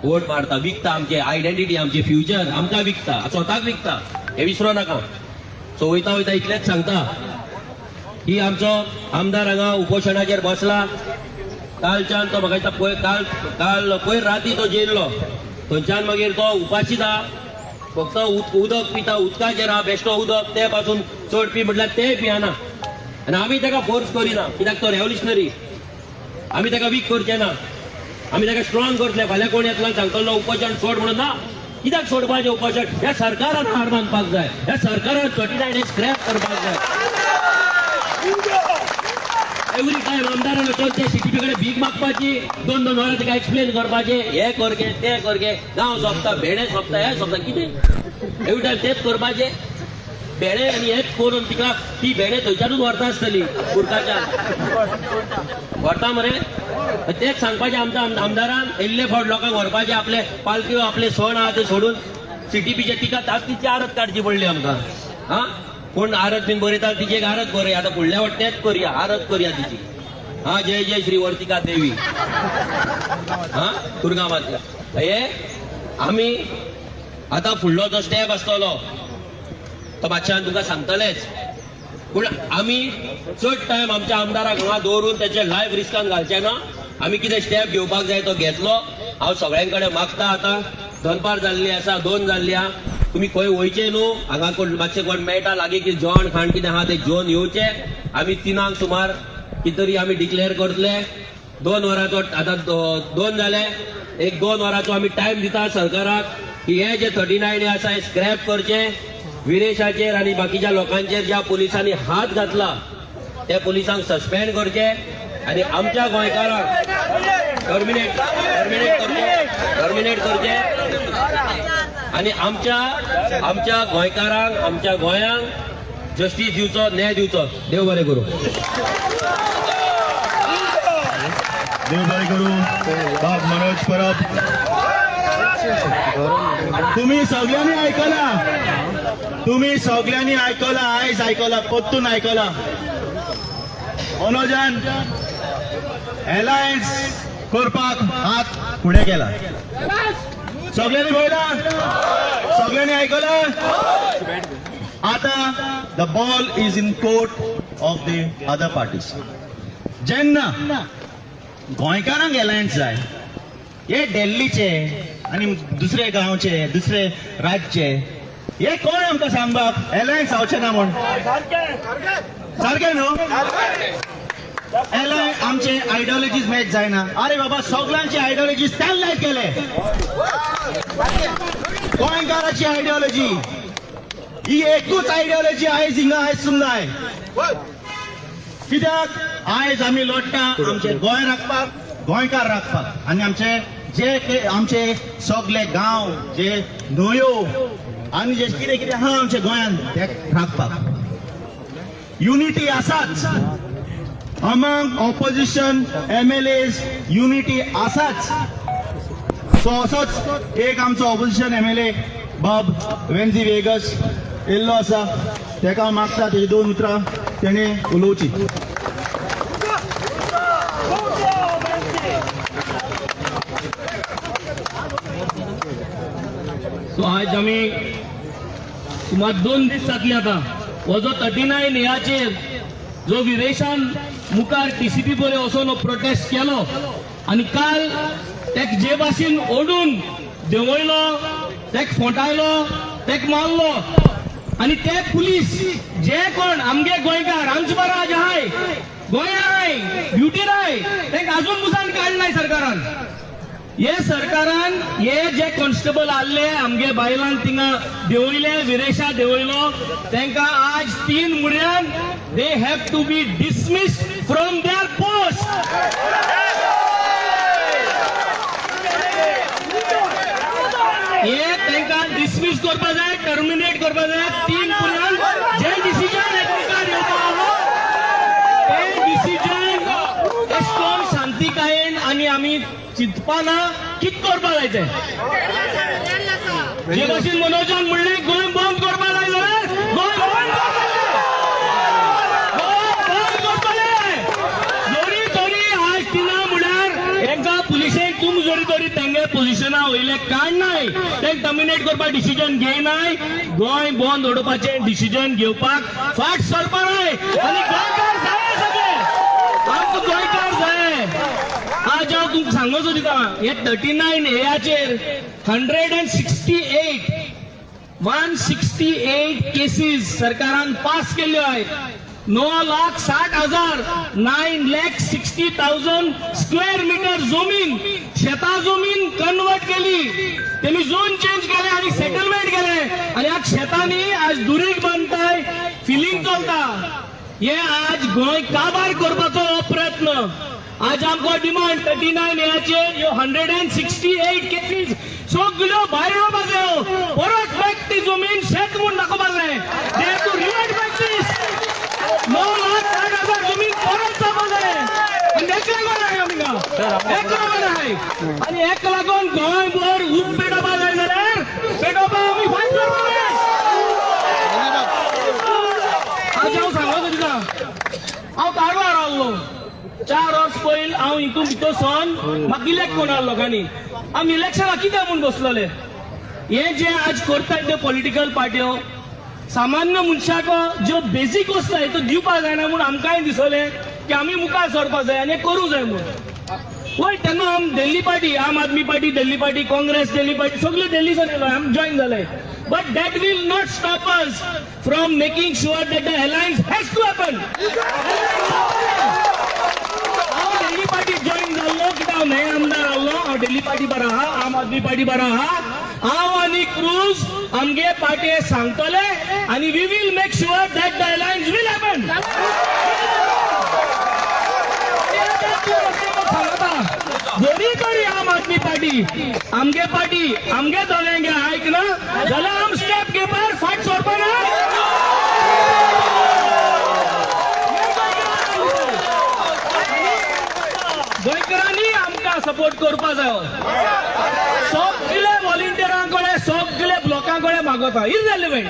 S5: वोट मारता. विकता आमचे आयडेंटिटी, आमचे फ्युचर आमकां विकता, स्वताक विकता, हे विसरो नाका. सो वयता वयता इतलेंच सांगता की आमचो आमदार हांगा उपोशणाचेर बसला. कालच्यान तो म्हाका दिसता पयर काल काल पयर राती तो जेयल्लो. थंयच्यान मागीर तो उपाशीत आहा. फक्त उदक पिता, उदकाचेर आहा, बेश्टो उदक. ते पासून चड पी म्हटल्यार तेय पियाना. आनी आमी ताका फोर्स करिना, कित्याक तो रेवल्युशनरी. आमी ताका वीक करचे ना, आमी ताका स्ट्रॉंग करतले. फाल्यां कोण येतलो आनी सांगतलो उपोशण सोड म्हणून, ना. कित्याक सोडपाचें उपोशण? ह्या सरकारान हार मानपाक जाय. ह्या सरकारान 39 स्क्रॅप करपाक जाय. एवरी टायम आमदारान वचून ते सीटीपी कडेन भीक मागपाची, दोन दोन वरां ताका एक्सप्लेन करपाचें, हें कर गे, तें कर गे, गांव सोंपता, भेणे सोंपता, हें सोंपता. कितें एवरी टायम तेंच करपाचें? भेणे आनी हेंच करून तिका ती भेणे थंयच्यानूच व्हरता आसतली, कुर्काच्यान व्हरता मरे. तेच सांगपाचें आमच्या आमदारान, इल्ले फावट लोकांक व्हरपाचें आपले पालख्यो, आपले सण आहा ते सोडून सीटीपीचे. तिका आज तिची आरत काडची पडली आमकां. हा, कोण आरत बीन बरयता, तिची एक आरत बरय. आतां फुडल्या फावट तेंच करया, आरत करया तिची. हा, जय जय श्री वर्तिका देवी. हा, दुर्गा मातल्या. हे आमी आतां फुडलो जो स्टेप आसतलो तो मातशें तुमकां सांगतलेच. पूण आमी चड टायम आमच्या आमदाराक हांगा दवरून तेचे लायफ रिस्कान घालचे ना. आमी कितें स्टेप घेवपाक जाय तो घेतलो. हांव सगळ्यां कडेन मागता, आतां दनपार जाल्ली आसा, 2 जाल्ली आहा, तुमी खंय वयचे न्हू. हांगा कोण मातशें कोण मेळटा लागीं की जेवण खाण कितें आहा तें जेवन येवचें. आमी 3 सुमार कितें तरी आमी डिक्लेअर करतले. 2 वरांचो, आतां 2 जाले, एक 2 वरांचो आमी टायम दिता सरकाराक की हे जे 39 आसा हे स्क्रॅप करचे. विरेशाचेर आनी बाकीच्या लोकांचेर ज्या पुलिसांनी हात घातला त्या पुलिसांक सस्पेंड करचे आनी आमच्या गोंयकारांक टर्मिनेट टर्मिनेट करचे, टर्मिनेट करचे आनी आमच्या आमच्या गोंयकारांक, आमच्या गोंयांक जस्टीस दिवचो, न्याय दिवचो. देव बरें करूं.
S4: देव बरें करूं बाब मनोज परब. तुम्ही सगळ्यांनी आयकला, तुम्ही सगळ्यांनी आयकला, आयज आयकला, परतून आयकला. मनोजान अलायन्स करपाक हात फुडें केला. सगळ्यांनी पळयला, सगळ्यांनी आयकला. आता the ball is in court of the other parties. जेन्ना गोंयकारांक अलायन्स जाय, हे दिल्लीचे आनी दुसरे गांवचे, दुसरे राज्यचे, हे कोण आमकां सांगपाक अलायन्स जावचें ना म्हूण? सारकें न्हू? अलायन्स आमचे आयडियोलॉजीज मॅच जायना. अरे बाबा, सगळ्यांचे आयडियोलॉजीज त्यान केले. गोंयकाराची आयडियोलॉजी ही एकूच आयडियोलॉजी आयज हिंगा आयज सुंदाय. कित्याक आयज आमी लढटा आमचे गोंय राखपाक, गोंयकार राखपाक आनी आमचे जे आमचे सगळे गांव, जे न्हंयो आनी जे कितें कितें आहा आमच्या गोंयांत ते राखपाक. युनिटी आसाच among opposition MLAs, unity आसाच. सो असोच एक आमचो ऑपोजिशन एमएलए बाब वेन्झी वेगस येयल्लो आसा. तेका हांव मागता तेजी दोन उतरां तेणें उलोवची.
S6: सो आज आमी सुमार 2 दीस जातले आतां हो जो 39 हेचेर जो विरेशान मुखार टीसीपी बरे वचोन हो प्रोटेस्ट केलो आनी काल तेक जे भाशेन ओडून देंवयलो, तेक फोंटायलो. तेक मारलो. आनी ते पुलीस जे कोण आमगे गोंयकार, आमचे बारा आज आहाय, गोंया आहाय, ड्युटीर आहाय, तेंका अजून मुसान काडनाय सरकारान. हे सरकारान हे जे कॉन्स्टेबल आहले, आमगे बायलांक थिंगा देंवयले, विरेशा देंवयलो, तांकां आज 3 म्हयन्यान they have to be dismissed from their post. हे तांकां डिसमीस करपा जाय, टर्मिनेट करपा जाय. 3 म्हयन्यान जे डिसिजन मुखार येवपा आहा ते डिसिजन एश कोन शांतिकायेन आनी आमी चिंतपाना कित करपा जाय तें. जे भाशेन मनोजान म्हणलें, गोंय बंद करपा जाय जाल्यार गोंय बंद करपा जाय, गोंय बंद करपा जाय. जरी तरी आज तिना म्हळ्यार हेंकां पुलिशेक तुम जरी तरी तेंगे पोजिशना वयले काडनाय, तेंक टर्मिनेट करपाक डिसिजन घेयनाय, गोंय बंद उडोवपाचें डिसिजन घेवपाक फाट सरपा नाय. आनी गोंयकार जाय सगळे, आमकां गोंयकार जाय. आज हांव तुमकां सांगो सोदिता, हे 39 एयाचेर 168 केसीस सरकारान पास केल्ल्यो आहेत. 9,60,000, 9,60,000 स्क्वेअर मिटर जमीन, शेता जमीन कन्वर्ट केली तेमी, झोन चेंज केले आणि सेटलमेंट केले. आणि आज शेतांनी आज दुरीग बांदताय, फिलिंग चलता. हे आज गोंय काबार करपाचो हो प्रयत्न. आज आमकां डिमांड 39 एयाचेर ह्यो 168 केसीस सगल्यो भायर येवपाक जायो. परत बॅक ती जमीन शेत म्हूण दाखोवपाक जाय. They have to revert back this 9,60,000 जमीन परत जावपाक जाय. आनी हेका लागून आहाय आमकां, हेका लागून आहाय. आनी हेका लागून गोंयभर ऊब पेटोवपाक जाय जाल्यार पेटोवपाक आमी फायट करपाक जाय. आज हांव सांगो तुका, हांव कारवार रावलो 4 वर्स पयल. हांव हितून भितर सन म्हाका इलेक्ट कोण लोकांनी. आमी इलेक्शनाक कित्याक म्हूण बसलेले? हे जे आज करतात ते पॉलिटिकल पार्ट्यो, सामान्य मनशाक ज्यो बेजीक वस्तू आहाय त्यो दिवपाक जायना म्हूण आमकांय दिसलें की आमी मुखार सरपाक जाय आनी हें करूंक जाय म्हूण. वय तेन्ना आम दिल्ली पार्टी, आम आदमी पार्टी दिल्ली पार्टी, काँग्रेस दिल्ली पार्टी, सगळे दिल्लीसून येयलो, आम जॉयन जाले. But that will not stop us from making sure that the alliance has to happen. हांव दिल्ली पार्टी जॉयन जाल्लो कित्याक हांव नये आमदार आहलो. हांव दिल्ली पार्टी बरो आहा, आम आदमी पार्टी बरो आहा. हांव आनी क्रूज आमगे पार्टी सांगतले आनी we will make sure that the alliance will happen. सांगता, जरी तरी आम आदमी पार्टी आमगे पार्टी आमगे दोगांगे आयक ना जाल्यार आम स्टेप घेवपाक फाट सोडपा ना. गोंयकारांनी आमकां सपोर्ट करपा जायो. सगळे व्हॉलिंटियरां कडेन, सगळे ब्लॉकां कडेन मागता, इररेलिवेंट.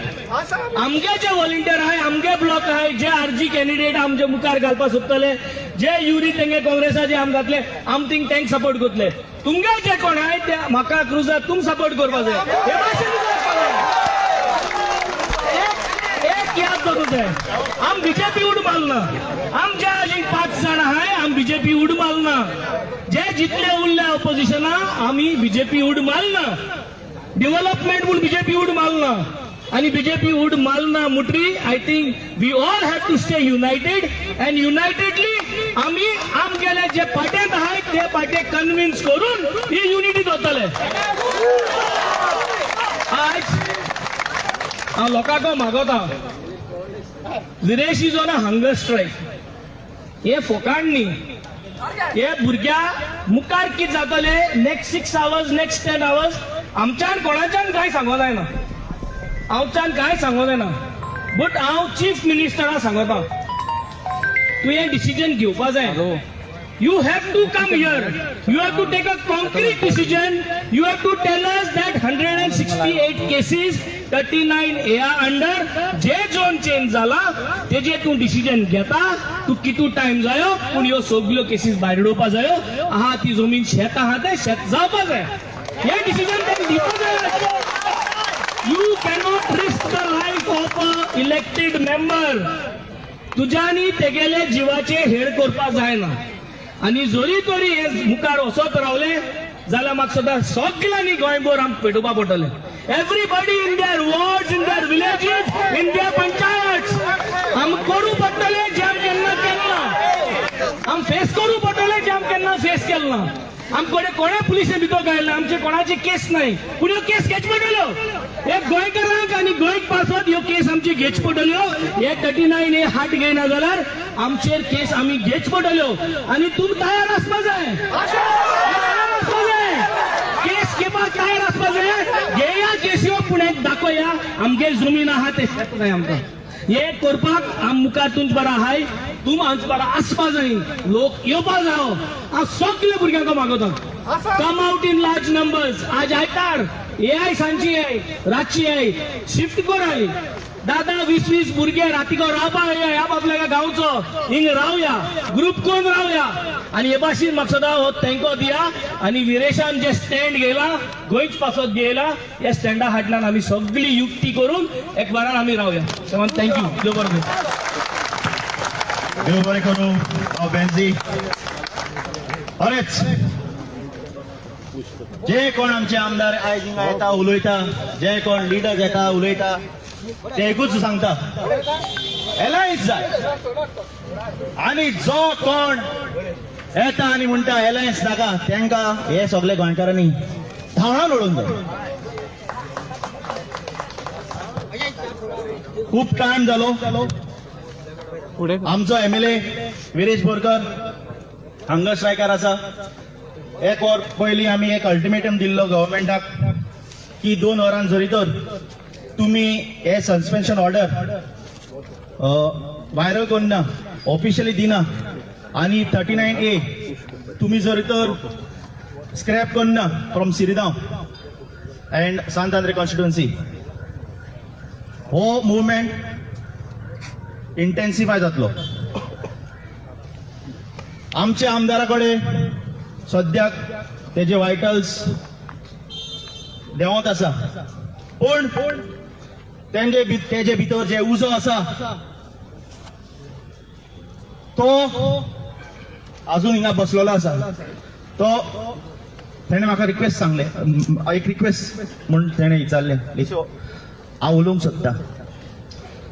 S6: आमगे जे व्हॉलिंटियर आहाय, आमगे ब्लॉक आहाय, जे आरजी कॅन्डिडेट आमचे मुखार घालपाक सोदतले, जे युरी तेंगे काँग्रेसाचे आम घातले, आम थिंग तेंक सपोर्ट करतले. तुमगे जे कोण आहाय ते म्हाका क्रुजा तुम सपोर्ट करपा जाय. हे भाशेन एक याद करूं जाय, आम बीजेपी उड मारना. आमच्या अजून 5 जाण आहाय, आम बीजेपी उड मारना. जे जितले उरले ऑपोजिशना, आमी बीजेपी उड मारना. डेव्हलपमेंट म्हूण बीजेपी उड मारना. आणि बीजेपी उड मारना मुटरी I think we all have to stay united and unitedly आमी आमगेले जे पार्ट्यांत आहाय ते पार्टे कन्विन्स करून ही युनिटी दवरतले. आज हांव लोकांक मागोता, Viresh is on a hunger strike. हे फोकाण न्ही. हे भुरग्या मुखार कितें जातले next 6 hours, next 10 hours, आमच्यान कोणाच्यान कांय सांगो जायना, हांवच्यान कांय सांगो जायना. बट हांव चीफ मिनिस्टरा सांगता, तुवें डिसिजन घेवपा जाय. You have to come here. You have to take a concrete decision. You have to tell us that 168 cases, 39 A under, J zone change जाला तेजे तूं डिसिजन घेता. तूं कितू टायम जायो पूण ह्यो सगल्यो केसीस भायर उडोवपा जायो. आहा ती जमीन शेत आहा, तें शेत जावपा जाय. हे डिसिजन तेणी दिवपा जाय. You cannot risk the life of a elected member. तुज्यानी तेगेले जिवाचे हेळ करपा जायना. आनी जरी तरी हे मुखार वचत रावले जाल्यार म्हाका सदां सगल्यांनी गोंयभर आमकां पेटोवपा पडटलें. Everybody in their wards, in their villages, in their panchayats. आम करूं पडटले जे आम केन्ना केन्ना आम फेस करूं पडटले जे आम केन्ना फेस केलं ना. आमकडे कोणे पुलिसे भितर घायला, आमचे कोणाची केस नाही, पूण ह्यो केस घेच पडटल्यो. हे गोंयकारांक आनी गोंयक पासत ह्यो केस आमची घेच पडटल्यो. हे 39 ए हात घेयना जाल्यार आमचेर केस आमी घेच पडटल्यो. आनी तुम तयार आसपा जाय, तयार आसपा जाय, केस घेवपाक तयार आसपा जाय. घेया केसयो, पूण एक दाखोया आमगे जमीन आहा ते शेत जाय आमकां. हे करपाक आम मुखार तुमचे बरा आहाय, तुम आमचे बरा आसपा जाय, लोक येवपा जायो. हांव सगळे भुरग्यांक मागोता, come out in large numbers. आज आयतार येय, सांजची येय, रातची येय, शिफ्ट कराय. 10-10, 20-20 भुरगे रातीको रावपा येया. ह्या आपल्या गांवचो हिंग रावया, ग्रुप कोण रावया. आनी हे भाशेन म्हाका सदां हो तेंको दिया. आनी विरेशान जे स्टँड घेयला, गोंयच पासत घेयला, ह्या स्टँडा फाटल्यान आमी सगळी युक्ती करून एक बारान आमी रावया. Thank you, देव बरें करूं.
S4: देव बरें करूं. हांव बेन्जी. खरेंच जे कोण आमचे आमदार आयज हिंगा येता उलयता, जे कोण लिडर्स येता उलयता, ते एकूच सांगता, एलायन्स जाय. आनी जो कोण येता आनी म्हणटा एलायन्स नाका, तांकां हे सगळे गोंयकारांनी धांवडावन उडोवंक जाय. खूब टायम जालो.
S3: फुडें.
S4: आमचो एमएलए विरेश बोरकर हंगर स्ट्रायकार आसा. एक वर पयलीं आमी एक अल्टिमेटम दिल्लो गव्हर्मेंटाक की 2 वरां जरी तर तुमी हे सस्पेन्शन ऑर्डर व्हायरल करना, ऑफिशियली दिना आनी 39 ए तुमी जरी तर स्क्रॅप करना from Siridao and Sant Andre constituency, हो मुवमेंट इंटेन्सिफाय जातलो. आमच्या आमदारा कडेन सद्याक तेजे वायटल्स देंवत आसा, पूण तेंजे तेजे भितर जे उजो आसा तो अजून हिंगा बसलेलो आसा. तो तेणें म्हाका रिक्वेस्ट सांगलें, एक रिक्वेस्ट म्हूण तेणें विचारलें, सो हांव उलोवंक सोदता.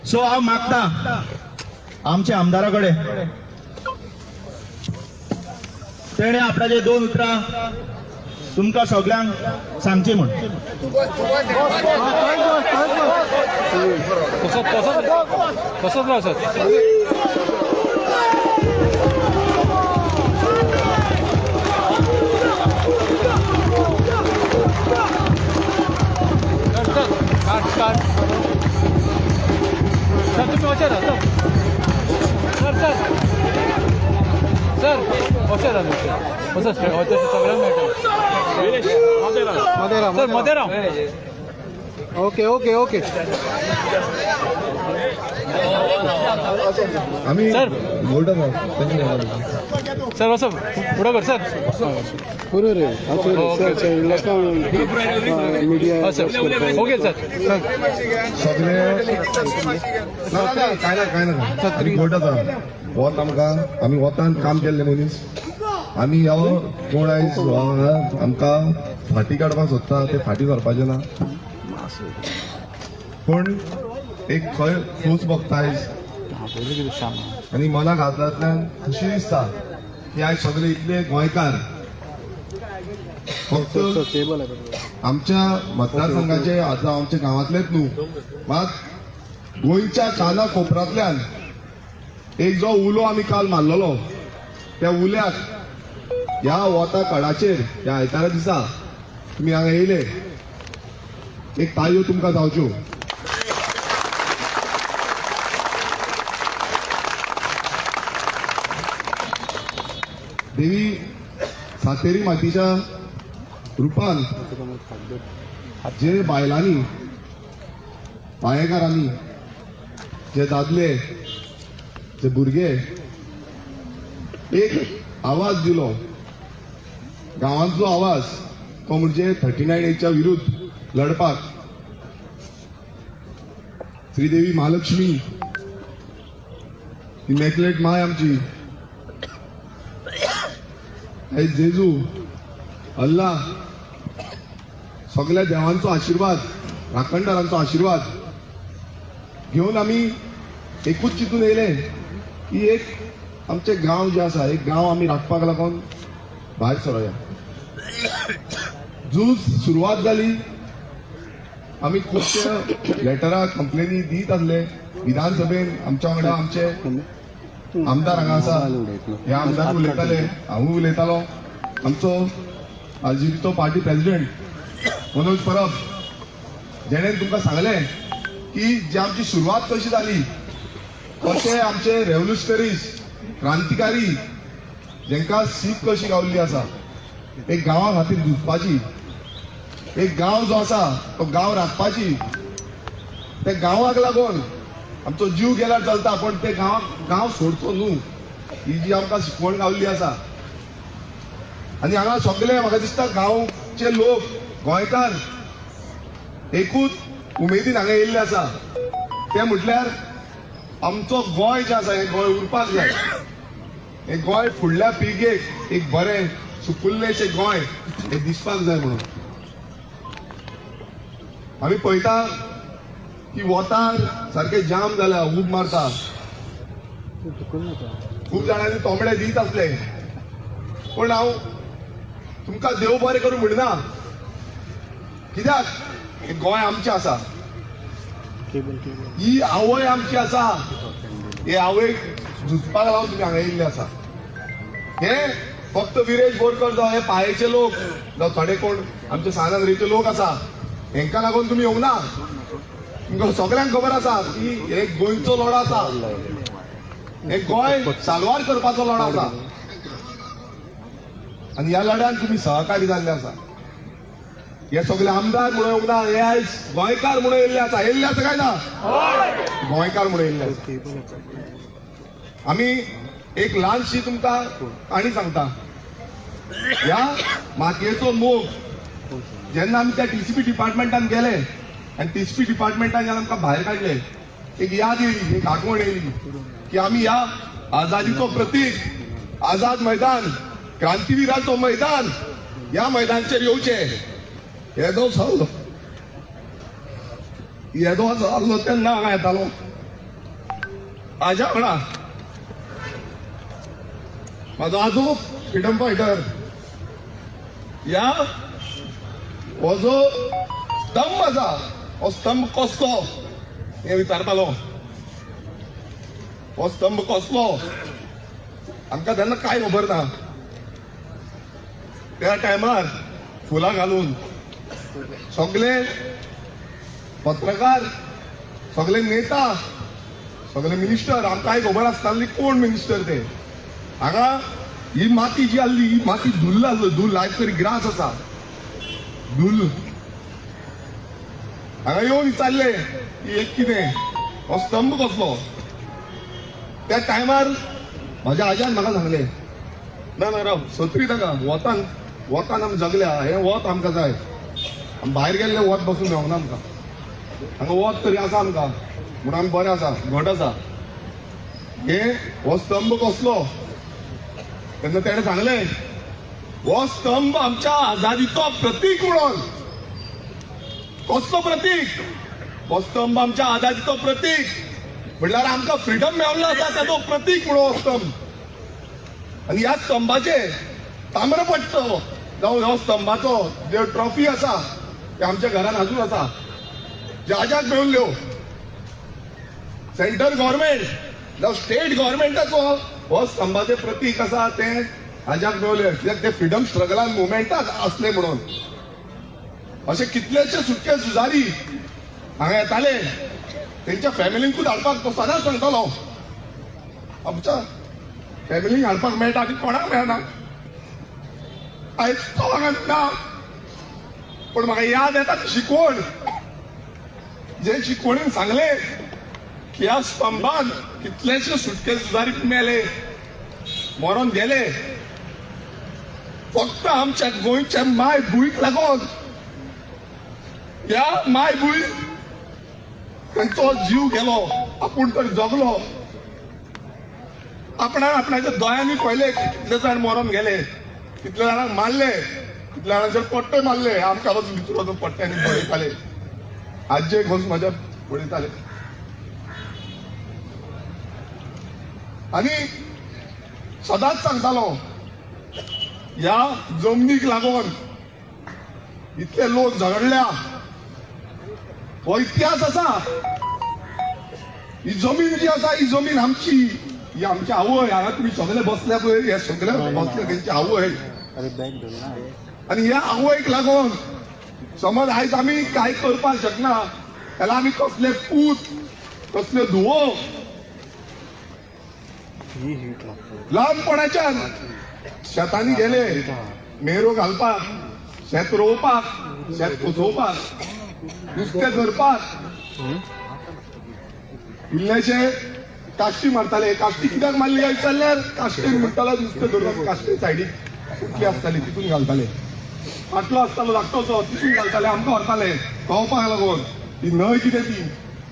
S4: सो हांव मागता आमच्या आमदारा कडेन, तेणें आपणाचे 2 उतरां तुमकां सगळ्यांक सांगची म्हूण.
S3: तसोच तसोच तसोच राव sir. Sir sir card card sir, तुम्ही वचत sir. Sir sir sir वचत वचत वचत सगळ्यांक मेळटा सर. मध्ये राव.
S2: Okay okay okay.
S7: आम्ही
S3: सर.
S7: गोल्डन.
S3: सर वचप फुडें कर सर.
S2: पुरो रे, आसूं रे सर, सर लोकांक मिडिया.
S3: हय सर, ओके सर.
S7: सगळे ना ना, काय ना काय ना, आमी गोल्ड आसा. वत आमकां, आमी वतान काम केल्ले मनीस. आमी ह्यो कोण आयज आमकां फाटी काडपाक सोदता ते फाटी सरपाचे ना. पूण एक खंय खोस भोगता आयज आनी मनाक हातांतल्यान खुशी दिसता की आयज सगळे इतले गोंयकार फक्त आमच्या मतदारसंघाचे आतां आमच्या गांवांतलेच न्हू, मात गोंयच्या काना कोपरांतल्यान एक जो उलो आमी काल मारलेलो, त्या उल्याक ह्या वता कडाचेर ह्या आयतारा दिसा तुमी हांगा येयले, एक ताळयो तुमकां जावच्यो. देवी सातेरी मातीच्या रुपान जे बायलांनी, पायेकारांनी, जे दादले, जे भुरगे एक आवाज दिलो, गांवांतलो आवाज, तो म्हणजे 39 एच्या विरुद्ध लढपाक श्रीदेवी महालक्ष्मी ही मेकलेट माय आमची, हे जेजू, अल्ला, सगळ्या देवांचो आशीर्वाद राखणदारांचो आशिर्वाद घेवन आमी एकूच चिंतून येयले की एक आमचे गांव जे आसा, एक गांव आमी राखपाक लागून भायर सरोया. झूज सुरवात जाली. आमी खुबशे लेटरां, कंप्लेनी दीत आसले विधानसभेन. आमच्या वांगडा आमचे आमदार हांगा आसा. हे आमदार उलयताले, हांवूय उलयतालो. आमचो आरजीपीचो पार्टी प्रेसिडेंट मनोज परब, जेणे तुमकां सांगलें की जी आमची सुरवात कशी जाली, कशे आमचे रेव्होल्युशनरीज, क्रांतिकारी, जेंका सीख कशी गावल्ली आसा एक गांवा खातीर झुजपाची, एक गांव जो आसा तो गांव राखपाची. त्या गांवाक लागून आमचो जीव गेल्यार चलता, पण ते गांवाक, गांव सोडचो न्हू, ही जी आमकां शिकवण गावल्ली आसा. आनी हांगा सगळे, म्हाका दिसता, गांवचे लोक, गोंयकार एकूच उमेदीन हांगा येयल्ले आसा, ते म्हटल्यार आमचो गोंय जें आसा, हें गोंय उरपाक जाय, हें गोंय फुडल्या पिळगेक एक बरें सुपुल्लेशें गोंय हें दिसपाक जाय म्हणून. आमी पळयता की वोतार सारकें जाम जाल्या, ऊब मारता. खूब जाणांनी तोमडे दीत आसले, पूण हांव तुमकां देव बरें करूं म्हणना. कित्याक? हें गोंय आमचें आसा, ही आवय आमची आसा. हे आवयक झुजपाक लागून तुमी हांगा येयल्ले आसा. हे फक्त विरेश बोरकर जावं हे पायेचे लोक जावं थोडे कोण आमचे सान आंद्रेचे लोक आसा, हेंकां लागून तुमी येवंक ना. तुमकां सगळ्यांक खबर आसा की हे गोंयचो लढो आसा, हे गोंय साल्वार करपाचो लढो आसा आनी ह्या लढ्यान तुमी सहकारी जाल्ले आसा. हे सगळे आमदार म्हणून येवंक ना, हे आयज गोंयकार म्हणून येयल्ले आसा. येयल्ले आसा काय ना? गोंयकार म्हणून येयल्ले आसा. आमी एक ल्हानशी तुमकां काणी सांगता. ह्या मातयेचो मोग, जेन्ना आमी त्या टीसीपी डिपार्टमेंटान गेले आनी टीसीपी डिपार्टमेंटान जेन्ना आमकां भायर काडले, एक याद येयली, एक आठवण येयली की आमी ह्या आझादीचो प्रतीक आझाद मैदान, क्रांतीवीरांचो मैदान, ह्या मैदानचेर येवचे. येदो जाल्लो, येदो जाल्लो तेन्ना हांगा येतालो आज्या वांगडा. म्हाजो आजो फ्रिडम फायटर. ह्या हो जो स्तंभ आसा, हो स्तंभ कसलो हें विचारतालो. हो स्तंभ कसलो, आमकां तेन्ना कांय खबर ना. त्या टायमार फुलां घालून सगळे पत्रकार, सगळे नेता, सगळे मिनिस्टर, आमकां कांय खबर आसताली कोण मिनिस्टर ते. हांगा ही माती जी आसली, ही माती धुल्ल आसलो, धुल्ल. आयज तरी ग्रास आसा, धुल्ल. हांगा येवन विचारले की एक कितें, हो स्तंभ कसलो? त्या टायमार म्हाज्या आज्यान म्हाका सांगलें, ना ना, राव, सत्री नाका, वतान वतान आमी जगल्या, हें वत आमकां जाय. आमी भायर गेल्ले वत बसून मेवना आमकां. हांगा वत तरी आसा आमकां म्हणून आमी बरें आसा, घट आसा. हे हो स्तंभ कसलो तेन्ना तेणें सांगलें, हो स्तंभ आमच्या आझादीचो प्रतीक म्हणून. कसलो प्रतीक? हो स्तंभ आमच्या आझादीचो प्रतीक म्हणल्यार आमकां फ्रिडम मेवलो आसा ताचो प्रतीक म्हणून हो स्तंभ. आनी ह्या स्तंभाचे ताम्रपट्ट जावं ह्या स्तंभाचो जे ट्रॉफी आसा, ते आमच्या घरान अजून आसा, जे आज्याक मेळिल्ल्यो. सेंट्रल गव्हर्मेंट जावं स्टेट गव्हर्मेंटाचो हो स्तंभाचें प्रतीक आसा, तें आज्याक मेवले, कित्याक ते फ्रिडम स्ट्रगलान मुवमेंटाक आसले म्हणून. अशे कितलेशे सुटके झुजारी हांगा येताले. तेंच्या फॅमिलींकूच हाडपाक तो सदांच सांगतालो, आमच्या फॅमिलीक हाडपाक मेळटा आनी कोणाक मेळना. आयज तो हांगा ना, पूण म्हाका याद येता ती शिकवण, जे शिकवणीन सांगले की ह्या स्तंभान कितलेशे सुटके झुजारी मेले, मरोन गेले, फक्त आमच्या गोंयच्या माय भूंयक लागून. ह्या माय भूंय तांचो जीव गेलो, आपूण तर जगलो. आपणाक आपणाच्या दोळ्यांनी पळयले की कितले जाण मरोन गेले, कितल्या जाणांक मारले, कितल्या जाणांचेर पट्टे मारले. आमकां वचून भितर वचून पट्ट्यांनी बडयताले. आजयेक वचून म्हज्या पळयताले. आनी सदांच सांगतालो, ह्या जमनीक लागून इतले लोक झगडल्या, हो इतिहास आसा. ही जमीन जी आसा, ही जमीन आमची, ही आमची आवय. हांगा तुमी सगळे बसल्या पळय, हे सगळे बसले तेंची आवय.
S2: अरे, बॅग धर ना.
S7: आनी ह्या आवयक लागून समज आयज आमी कांय करपाक शकना जाल्यार आमी कसले पूत, कसले धुवो?
S2: ही हीट लागतो.
S7: ल्हानपणाच्यान शेतांनी गेले मेरो घालपाक, शेत रोवपाक, शेत कुसोवपाक, नुस्तें धरपाक. इल्लेशे काश्टी मारताले. काश्टी कित्याक मारली काय विचारल्यार, काश्टेन म्हणटालो नुस्तें धरून काश्टे सायडीक कुटली आसताली, तितून घालताले. पाटलो आसतालो धाकटोसो, तितून घालताले. आमकां व्हरताले खावपाक लागून. ती न्हंय कितें, ती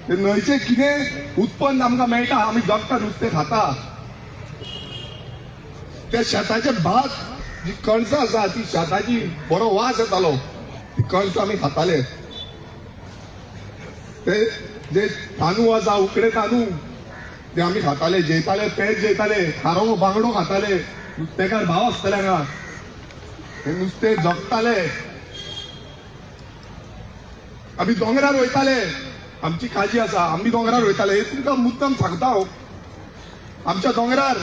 S7: ते न्हंयचें कितें उत्पन्न आमकां मेळटा, आमी जगता, नुस्तें खाता. त्या शेताचे भात, जी कणसां आसा, ती शेताची बरो वास येतालो, ती कणसां आमी खाताले. ते जे तांदूळ आसा, उकडे तांदूळ, ते आमी खाताले, जेयताले, पेज जेयताले, खारो बांगडो खाताले. नुस्तेकार भाव आसताले हांगा, हे नुस्तें जगताले. आमी दोंगरार वयताले, आमची काजी आसा, आमी दोंगरार वयताले. हे तुमकां मुद्दम सांगता हांव. आमच्या दोंगरार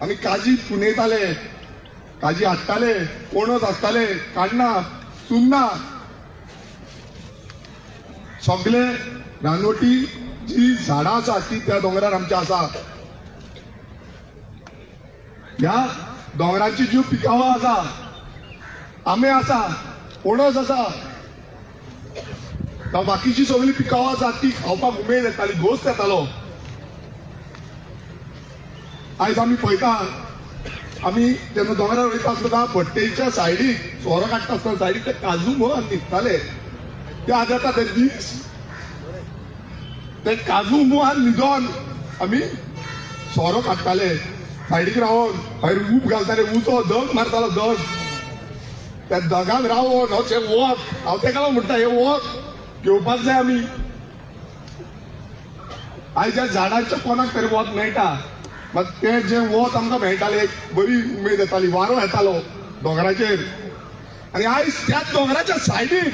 S7: आमी काजी पुनयताले, काजी हाडटाले, कोणस आसताले, काडना, चुन्ना, सगळे रानवटी जी झाडां आसा ती त्या दोंगरार आमच्या आसा. ह्या दोंगराची ज्यो पिकावळ आसा, आंबे आसा, पणस आसा, जावं बाकीची सगळी पिकावळ आसा, ती खावपाक उमेद येताली, घोस्त येतालो. आयज आमी पळयता, आमी जेन्ना दोंगरार वयता आसतना भट्टेच्या सायडीक सोरो काडटा आसतना सायडीक ते काजू मोहन न्हिदताले. ते आज येता ते दीस. ते काजू मोहान न्हिदोन आमी सोरो काडटाले सायडीक रावन. मागीर ऊब घालताले, उजो दग मारतालो, दग. त्या दगान रावन अशें वत, हांव तेका म्हणटा, हें वत घेवपाक जाय आमी. आयज ह्या झाडांच्या कोणाक तरी वत मेळटा, मात तें जें वत आमकां मेळटालें, एक बरी उमेद येताली, वारो येतालो दोंगराचेर. आनी आयज त्याच दोंगराच्या सायडीक,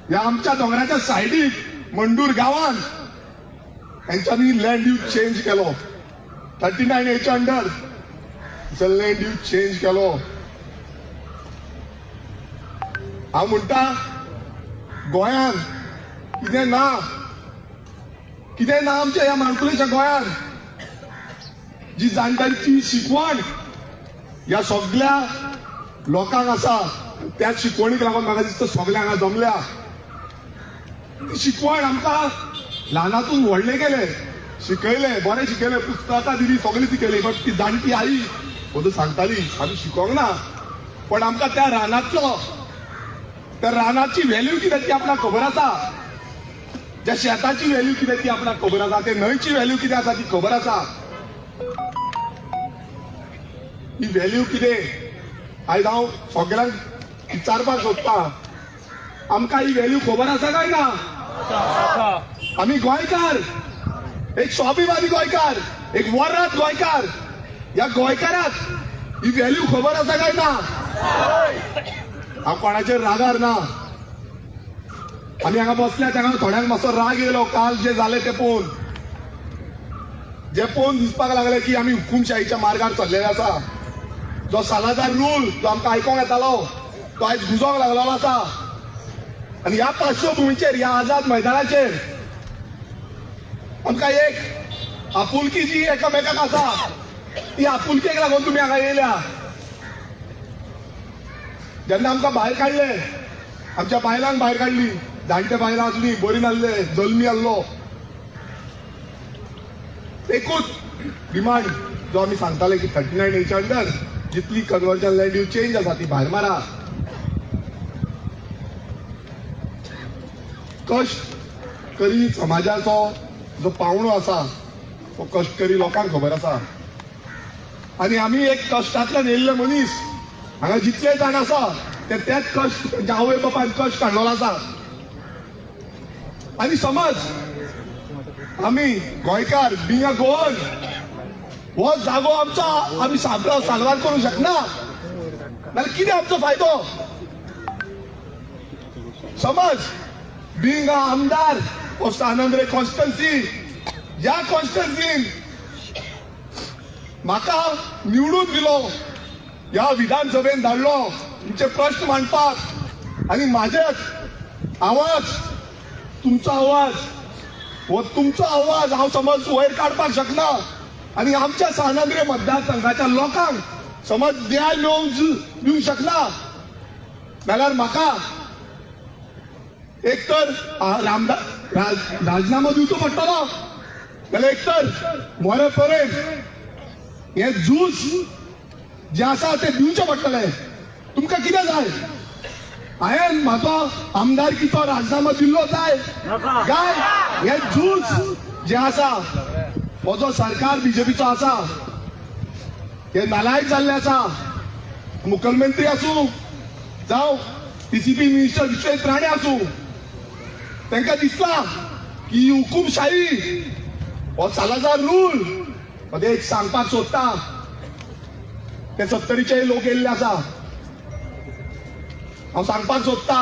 S7: ह्या आमच्या दोंगराच्या सायडीक मंडूर गांवान हेंच्यांनी लँड यूज चेंज केलो. 39 एच्या अंडर लँड यूज चेंज केलो. हांव म्हणटा, गोंयान कितें ना, कितें ना आमच्या ह्या माणकुलेच्या गोंयान? जी जाणट्यांची शिकवण ह्या सगळ्या लोकांक आसा, त्या शिकवणीक लागून म्हाका दिसता सगळे हांगा जमल्या. ती शिकवण आमकां ल्हानातून व्हडले केले, शिकयले, बरें शिकयले, पुस्तकां दिली, सगळी ती केली. बट ती जाणटी आई ओदूं सांगताली, आमी शिकोंक ना, पण आमकां त्या रानांतलो, त्या रानाची व्हॅल्यू कितें ती आपणाक खबर आसा. ज्या शेताची व्हॅल्यू कितें ती आपणाक खबर आसा. ते न्हंयची व्हॅल्यू कितें आसा ती खबर आसा. ही व्हॅल्यू कितें, आयज हांव सगळ्यांक विचारपाक सोदतां, आमकां ही व्हॅल्यू खबर आसा काय ना? आमी गोंयकार, एक स्वाभिमानी गोंयकार, एक वरात गोंयकार. ह्या गोंयकाराक ही व्हॅल्यू खबर आसा काय ना? हांव कोणाचेर रागार ना. आमी हांगा बसल्या तांगा थोड्यांक मातसो राग येयलो काल जे जालें तें पळोवन. जे पळोवन दिसपाक लागले की आमी हुकुमशाहीच्या मार्गार चल्लेले आसा. जो सालादार रूल जो आमकां आयकोंक येतालो, तो आयज गुजोंक लागलेलो आसा. आनी ह्या पार्श्वभुमीचेर, ह्या आझाद मैदानाचेर आमकां एक आपुलकी जी एकामेकाक आसा, ती आपुलकेक लागून तुमी हांगा येयल्या. जेन्ना आमकां भायर काडले, आमच्या बायलांक भायर काडली, जाणटे बायलां आसली, बरी नासले, जल्मी आहलो, एकूच डिमांड जो आमी सांगताले की 39 एच्या अंडर जितली कन्वर्जन लँड यूज चेंज आसा ती भायर मारा. कश्ट करी समाजाचो जो पावणो आसा तो कश्टकरी लोकांक खबर आसा. आनी आमी एक कश्टांतल्यान येयल्ले मनीस. हांगा जितले जाण आसा ते तेच कश्ट, तेंच्या आवय बापायन कश्ट काडलेलो आसा. आनी समज आमी गोंयकार बिंग अ गोवन हो जागो आमचो आमी साल्वार करूंक शकना नाल्यार कितें आमचो फायदो? समज बिंग अ आमदार ऑफ सान आंद्रे कॉन्स्टिट्युएन्सी, ह्या कॉन्स्टिट्युएन्सीन म्हाका निवडून दिलो, ह्या विधानसभेन धाडलो तुमचे प्रश्न मांडपाक आनी म्हाजेच आवाज, तुमचो आवाज, हो तुमचो आवाज हांव समज वयर काडपाक शकना आनी आमच्या सान आंद्रे मतदारसंघाच्या लोकांक समज न्याय मेळोवंक दिवंक शकना जाल्यार म्हाका एक तर राजनामो दिवचो पडटलो, जाल्यार एक तर मरे पर्यंत हें झूज जें आसा तें दिवचें पडटलें. तुमकां कितें जाय? हांवें म्हाजो आमदारकीचो राजनामो दिल्लो जाय काय हें झूज जें आसा, हो जो सरकार बीजेपीचो आसा हे नालायक जाल्ले आसा. मुखेलमंत्री आसूं जावं टीसीपी मिनिस्टर विश्वजीत राणे आसूं, तांकां दिसता की ही हुकुमशाही, हो सालाजार रूल. म्हजें एक सांगपाक सोदता, ते सत्तरीचे लोक येयल्ले आसा, हांव सांगपाक सोदता,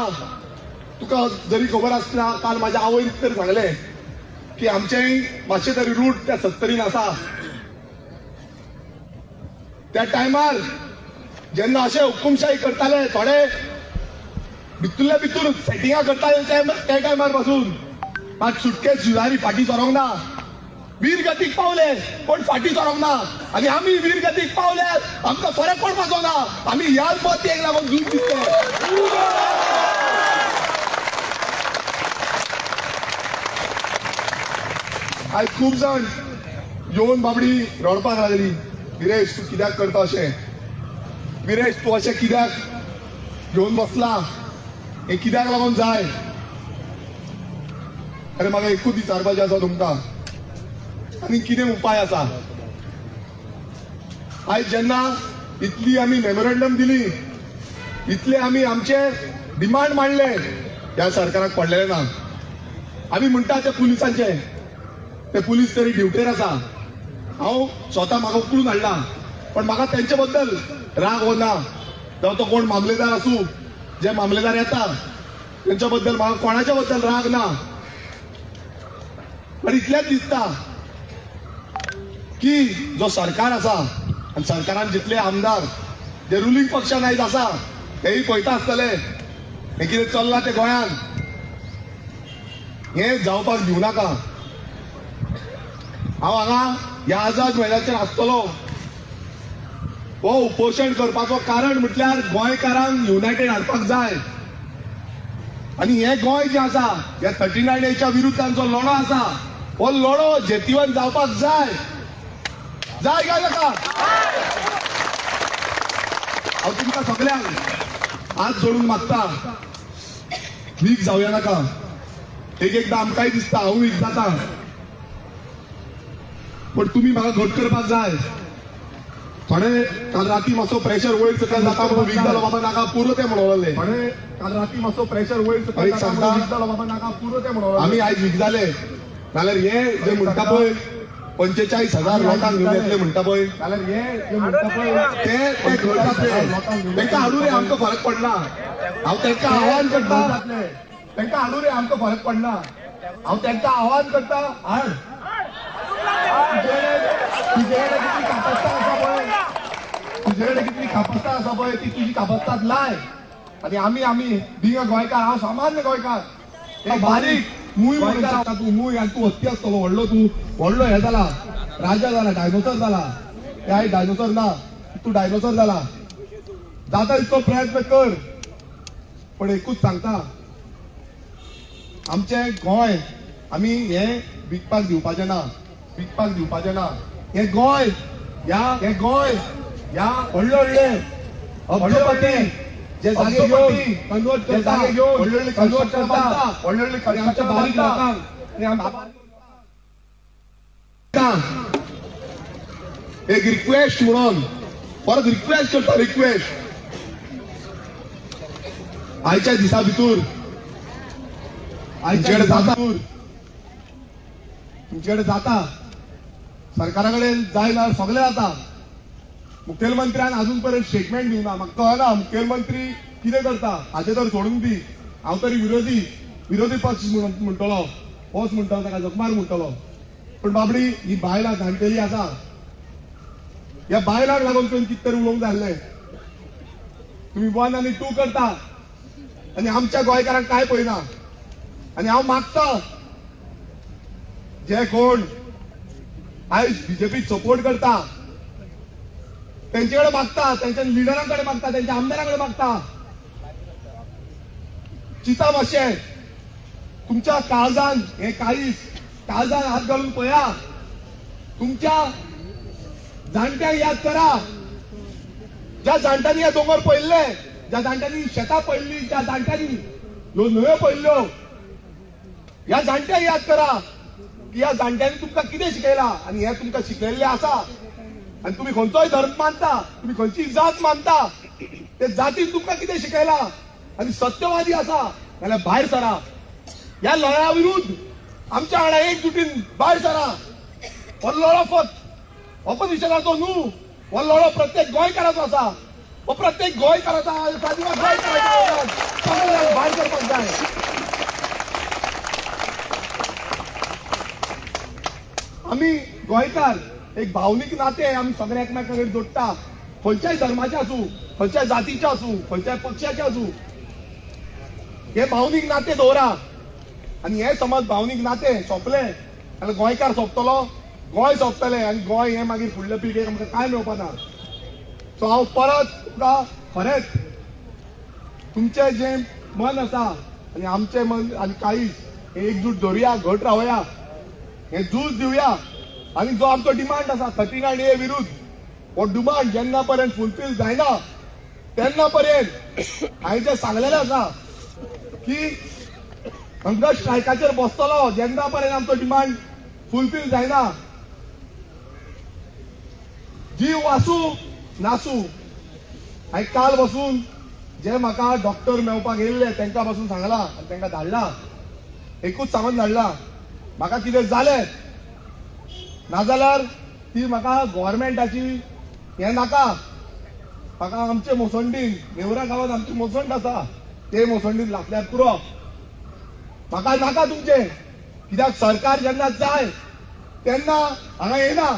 S7: तुका जरी खबर आसना, काल म्हाज्या आवयन तरी सांगलें की आमचेय मातशें तरी रूट त्या सत्तरीन आसा. त्या टायमार जेन्ना अशें हुकुमशाही करताले, थोडे भितुरल्या भितूर सेटिंगां करताले, त्या टायमार पासून मात सुटके झुजारी फाटीं सरोंक ना. वीर गतीक पावले पण फाटीं सरोंक ना आनी आमी वीर गतीक पावल्यार आमकां फरक पडपाचो ना. आमी ह्याच मतीक लागून झूज दितले. आयज खूब जाण येवन बाबडी रडपाक लागली, विरेश तूं कित्याक करता अशें, विरेश तूं अशें कित्याक घेवन बसला, हें कित्याक लागून जाय? अरे म्हाका एकूच विचारपाचें आसा तुमकां, आनी कितें उपाय आसा? आयज जेन्ना इतली आमी मेमोरंडम दिली, इतले आमी आमचे डिमांड मांडले, ह्या सरकाराक पडलेलें ना. आमी म्हणटा ते पुलिसांचे, ते पुलीस तरी ड्युटेर आसा. हांव स्वता म्हाका उखलून हाडला, पण म्हाका तेंचे बद्दल राग हो ना. जावं तो कोण मामलेदार आसूं, जे मामलेदार येता तेंच्या बद्दल म्हाका कोणाच्या बद्दल राग ना. पण इतलेंच दिसता की जो सरकार आसा आनी सरकारान जितले आमदार जे रुलींग पक्षान आयज आसा तेय पळयता आसतले हें कितें चल्लां तें गोंयांत, हें जावपाक दिवं नाका. हांव हांगा ह्या आझाद मैदानाचेर आसतलो. हो उपोशण करपाचो कारण म्हटल्यार गोंयकारांक युनायटेड हाडपाक जाय आनी हें गोंय जें आसा ह्या 39 एच्या विरुद्धान जो लढो आसा हो लढो जेतिवन जावपाक जाय. जाय काय नाका? हांव तुमकां सगल्यांक हात जोडून मागता, वीक जावया नाका. एक एकदां आमकांय दिसता हांव वीक जाता, पण तुमी म्हाका घट करपाक जाय. थोडे काल राती मातसो प्रेशर वयर सकयल जाता म्हणून वीक जालो बाबा नाका पुरो तें म्हणून लागले. थोडे काल राती मातसो प्रेशर वयर सकयल सांगता वीक जालो बाबा नाका पुरो तें म्हणून. आमी आयज वीक जाले नाल्यार हे जे म्हणटा पळय 45,000 लोकांक घेवन येतले म्हणटा पळय, जाल्यार हे जे म्हणटा पळय ते ते घट जातले. तांकां हाडूं रे, आमकां फरक पडना. हांव तांकां आव्हान करता, तांकां हाडूं रे, आमकां फरक पडना. हांव तांकां आव्हान करता, हाड. तुजेकडे कितली कापस्ता आसा पळय, तुजेकडे कितली कापस्ता आसा पळय ती तुजी कापस्तात लाय. आनी आमी आमी बिंग गोंयकार, हांव सामान्य गोंयकार, बारीक मूय म्हणूंक शकता तूं, मूय. आनी तूं हत्ती आसतलो व्हडलो, तूं व्हडलो हे जाला, राजा जाला, डायनोसर जाला. ते आयज डायनोसर ना, तूं डायनोसर जाला. जाता तितलो प्रयत्न कर, पण एकूच सांगता, आमचें गोंय आमी हें विकपाक दिवपाचें ना, विकपाक दिवपाचें ना. हें गोंय ह्या हें गोंय ह्या व्हडले व्हडले अब्जपती जे जागे घेवन कन्वर्ट करता, व्हडले व्हडले कन्वर्ट करता, व्हडले व्हडले आमच्या बारीक लोकांक आनी एक रिक्वेस्ट म्हणून परत रिक्वेस्ट करता, रिक्वेस्ट आयच्या दिसा भितर तुमचे जाता, तुमचे जाता, सरकारा कडेन जायना, सगळें जाता. मुखेलमंत्र्यान अजून पर्यंत स्टेटमेंट दिवना. म्हाका कळना मुखेलमंत्री कितें करता हाचें तर सोडून दी. हांव तरी विरोधी विरोधी पक्ष म्हणटलो, होच म्हणटलो, ताका जखमार म्हणटलो. पूण बाबडी ही बायलां जाणटेली आसा, ह्या बायलांक लागून तुवें कितें तरी उलोवंक जाय आसलें. तुमी वन आनी टू करता आनी आमच्या गोंयकारांक काय पळयना. आनी हांव मागता, जे कोण आयज बीजेपीक सपोर्ट करता तेंचे कडेन मागता, तेंच्या लिडरां कडेन मागता, तेंच्या आमदारां कडेन मागता, चिंता मातशें. तुमच्या काळजान, हे काळीज, काळजान हात घालून पळया. तुमच्या जाणट्यांक याद करा, ज्या जाणट्यांनी हे दोंगर पळयल्ले, ज्या जाणट्यांनी शेतां पळयल्ली, ज्या जाणट्यांनी ह्यो न्हंयो पळयल्ल्यो, ह्या जाणट्यांक याद करा की ह्या जाणट्यांनी तुमकां कितें शिकयलां. आनी हें तुमकां शिकयल्लें आसा. आनी तुमी खंयचोय धर्म मानता, तुमी खंयची जात मानता, ते जातीन तुमकां कितें शिकयलां. आनी सत्यवादी आसा जाल्यार भायर सरा, ह्या लढ्या विरुद्ध आमच्या वांगडा एकजुटीन भायर सरा. हो लढो फक्त ऑपोजिशनाचो न्हू, हो लढो प्रत्येक गोंयकाराचो आसा. हो प्रत्येक गोंयकाराचो आसा. गोंयकाराचो सगळ्यांक भायर करपाक जाय. आमी गोंयकार एक भावनीक नाते आमी सगळे एकमेकां कडेन जोडटा. खंयच्याय धर्माचे आसूं, खंयच्याय जातीचे आसूं, खंयच्याय पक्षाचे आसूं, हे भावनीक नाते दवरा. आनी हे समज भावनीक नाते सोंपले जाल्यार गोंयकार सोंपतलो, गोंय सोंपतलें. आनी गोंय हें मागीर फुडल्या पिळगेक आमकां कांय मेळपा ना. सो हांव परत तुमकां खरेंच तुमचें जें मन आसा आनी आमचें मन आनी काळीज हें एकजूट धरुया, घट रावया, हें झूज दिवया. आनी जो आमचो डिमांड आसा 39A विरुद्ध, हो डिमांड जेन्ना पर्यंत फुलफील जायना तेन्ना पर्यंत हांवें जें सांगलेलें आसा की हंगर स्ट्रायकाचेर बसतलो जेन्ना पर्यंत आमचो डिमांड फुलफील जायना. जीव आसूं नासूं, हांवें काल बसून जे म्हाका डॉक्टर मेळपाक येयल्ले तांकां बसून सांगलां आनी तांकां धाडला, एकूच सांगून धाडला, म्हाका कितें जालें नाजाल्यार ती म्हाका गव्हर्मेंटाची हें नाका. म्हाका आमचे मोसंडीन, नेवरा गांवांत आमची मोसंड आसा, ते मोसंडीन लासल्यार पुरो, म्हाका नाका तुमचें. कित्याक सरकार जेन्ना जाय तेन्ना हांगा येना,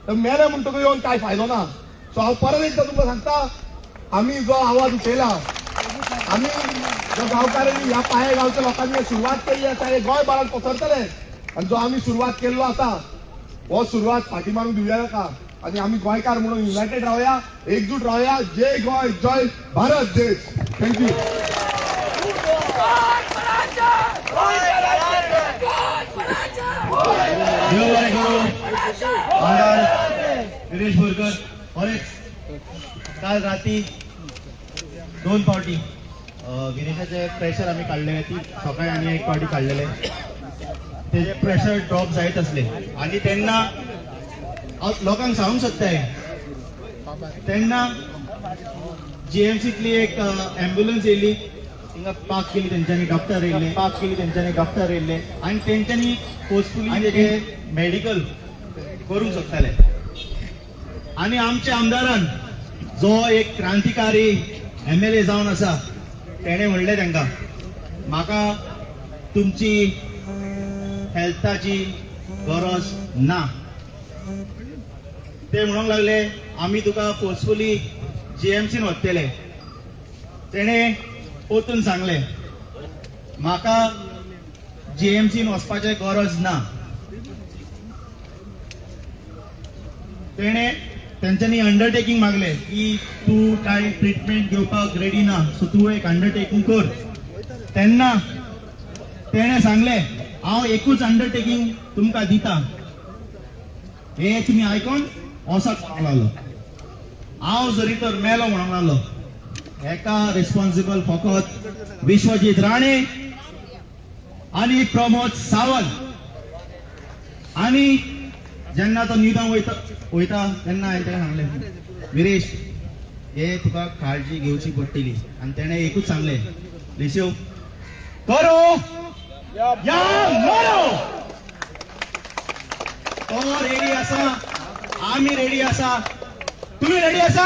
S7: तर मेले म्हणटकूच येवन कांय फायदो ना. सो हांव परत एकदां तुमकां सांगता, आमी जो आवाज उठयला, आमी जो गांवकारांनी ह्या पाये गांवच्या लोकांनी सुरवात केल्ली आसा, हे गोंयभरात पसरतले. आनी जो आमी सुरवात केल्लो आसा हो सुरवात फाटी मारूंक दिवया नाका. आनी आमी गोंयकार म्हणून युनायटेड रावया, एकजूट रावया. जय गोंय, जय भारत देश. Thank you.
S4: देव बरें करूं. आमदार विरेश बोरकर. खरेंच काल राती 2 फावटी विरेशाचे प्रेशर आमी काडलेले, ती सकाळी आनी एक फावटी काडलेले, तेजे प्रेशर ड्रॉप जायत आसले. आनी तेन्ना हांव लोकांक सांगूंक सोदताय, तेन्ना जीएमसींतली एक एम्ब्युलन्स येयली, थिंगा पार्क केली तेंच्यांनी, डॉक्टर येयले, पार्क केली तेंच्यांनी, डॉक्टर येयले आनी तेंच्यांनी फोर्सफुली तेजे मेडिकल करूंक सोदताले. आनी आमच्या आमदारान जो एक क्रांतिकारी MLA जावन आसा, तेणें म्हणलें तांकां, म्हाका तुमची हेल्थाची गरज ना. ते म्हणूंक लागले आमी तुका फोर्सफुली जीएमसीन व्हरतले. तेणें परतून सांगलें म्हाका जीएमसीन वचपाचें गरज ना. तेणें तेंच्यांनी अंडरटेकींग मागलें की तूं कांय ट्रिटमेंट घेवपाक रेडी ना, सो तूं एक अंडरटेकींग कर. तेन्ना तेणें सांगलें हांव एकूच अंडरटेकींग तुमकां दिता, हें तुमी आयकोन वसात म्हणूंक लागलो. हांव जरी तर मेलो म्हणूंक लागलो, हेका रिस्पॉन्सिबल फकत विश्वजीत राणे आनी प्रमोद सावंत. आनी जेन्ना तो न्हिदोंक वयता वयता तेन्ना हांवें ताका सांगलें, विरेश हे तुका काळजी घेवची पडटली. आनी तेणें एकूच सांगलें, लिस्यो करो. या मरो. तो रेडी आसा, आमी रेडी आसा, तुम्ही रेडी आसा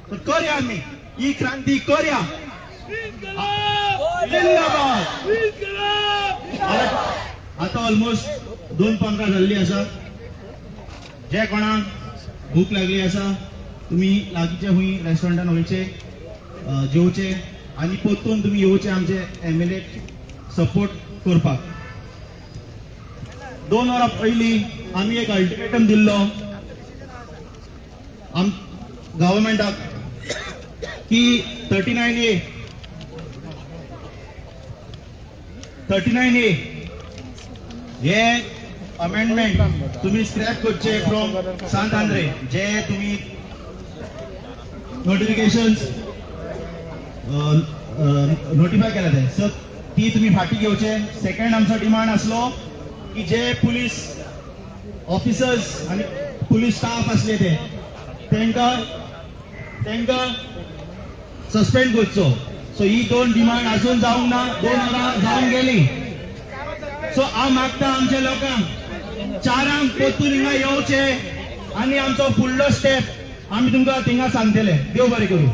S4: तर करया आमी ही क्रांती करया. जिंदाबाद. आता ऑलमोस्ट 2:15 जाल्ली आसा. जे कोणाक भूक लागली आसा, तुमी लागींचे खंय रेस्टॉरंटान वयचे, जेवचे आनी परतून तुमी येवचे आमचे एमएलए सपोर्ट करपाक. 2 वरां पयलीं आमी एक अल्टिमेटम दिल्लो आम गव्हर्मेंटाक की 39A, 39A हे अमेंडमेंट तुम्ही स्क्रॅप करचे फ्रॉम सांत आंद्रे, जे तुम्ही नोटिफिकेशन नोटिफाय केला ते, सो ती तुम्ही फाटी घेवचे. सेकंड आमचो डिमांड आसलो की जे पुलीस ऑफिसर्स आनी पुलीस स्टाफ आसले ते तांकां तांकां सस्पेंड करचो. सो ही दोन डिमांड अजून जावंक ना. 2 वरां जावन गेली. सो हांव मागता आमच्या लोकांक, 4 क परतून हिंगा येवचे आनी आमचो फुडलो स्टेप आमी तुमकां थिंगा सांगतले. देव बरें करूं.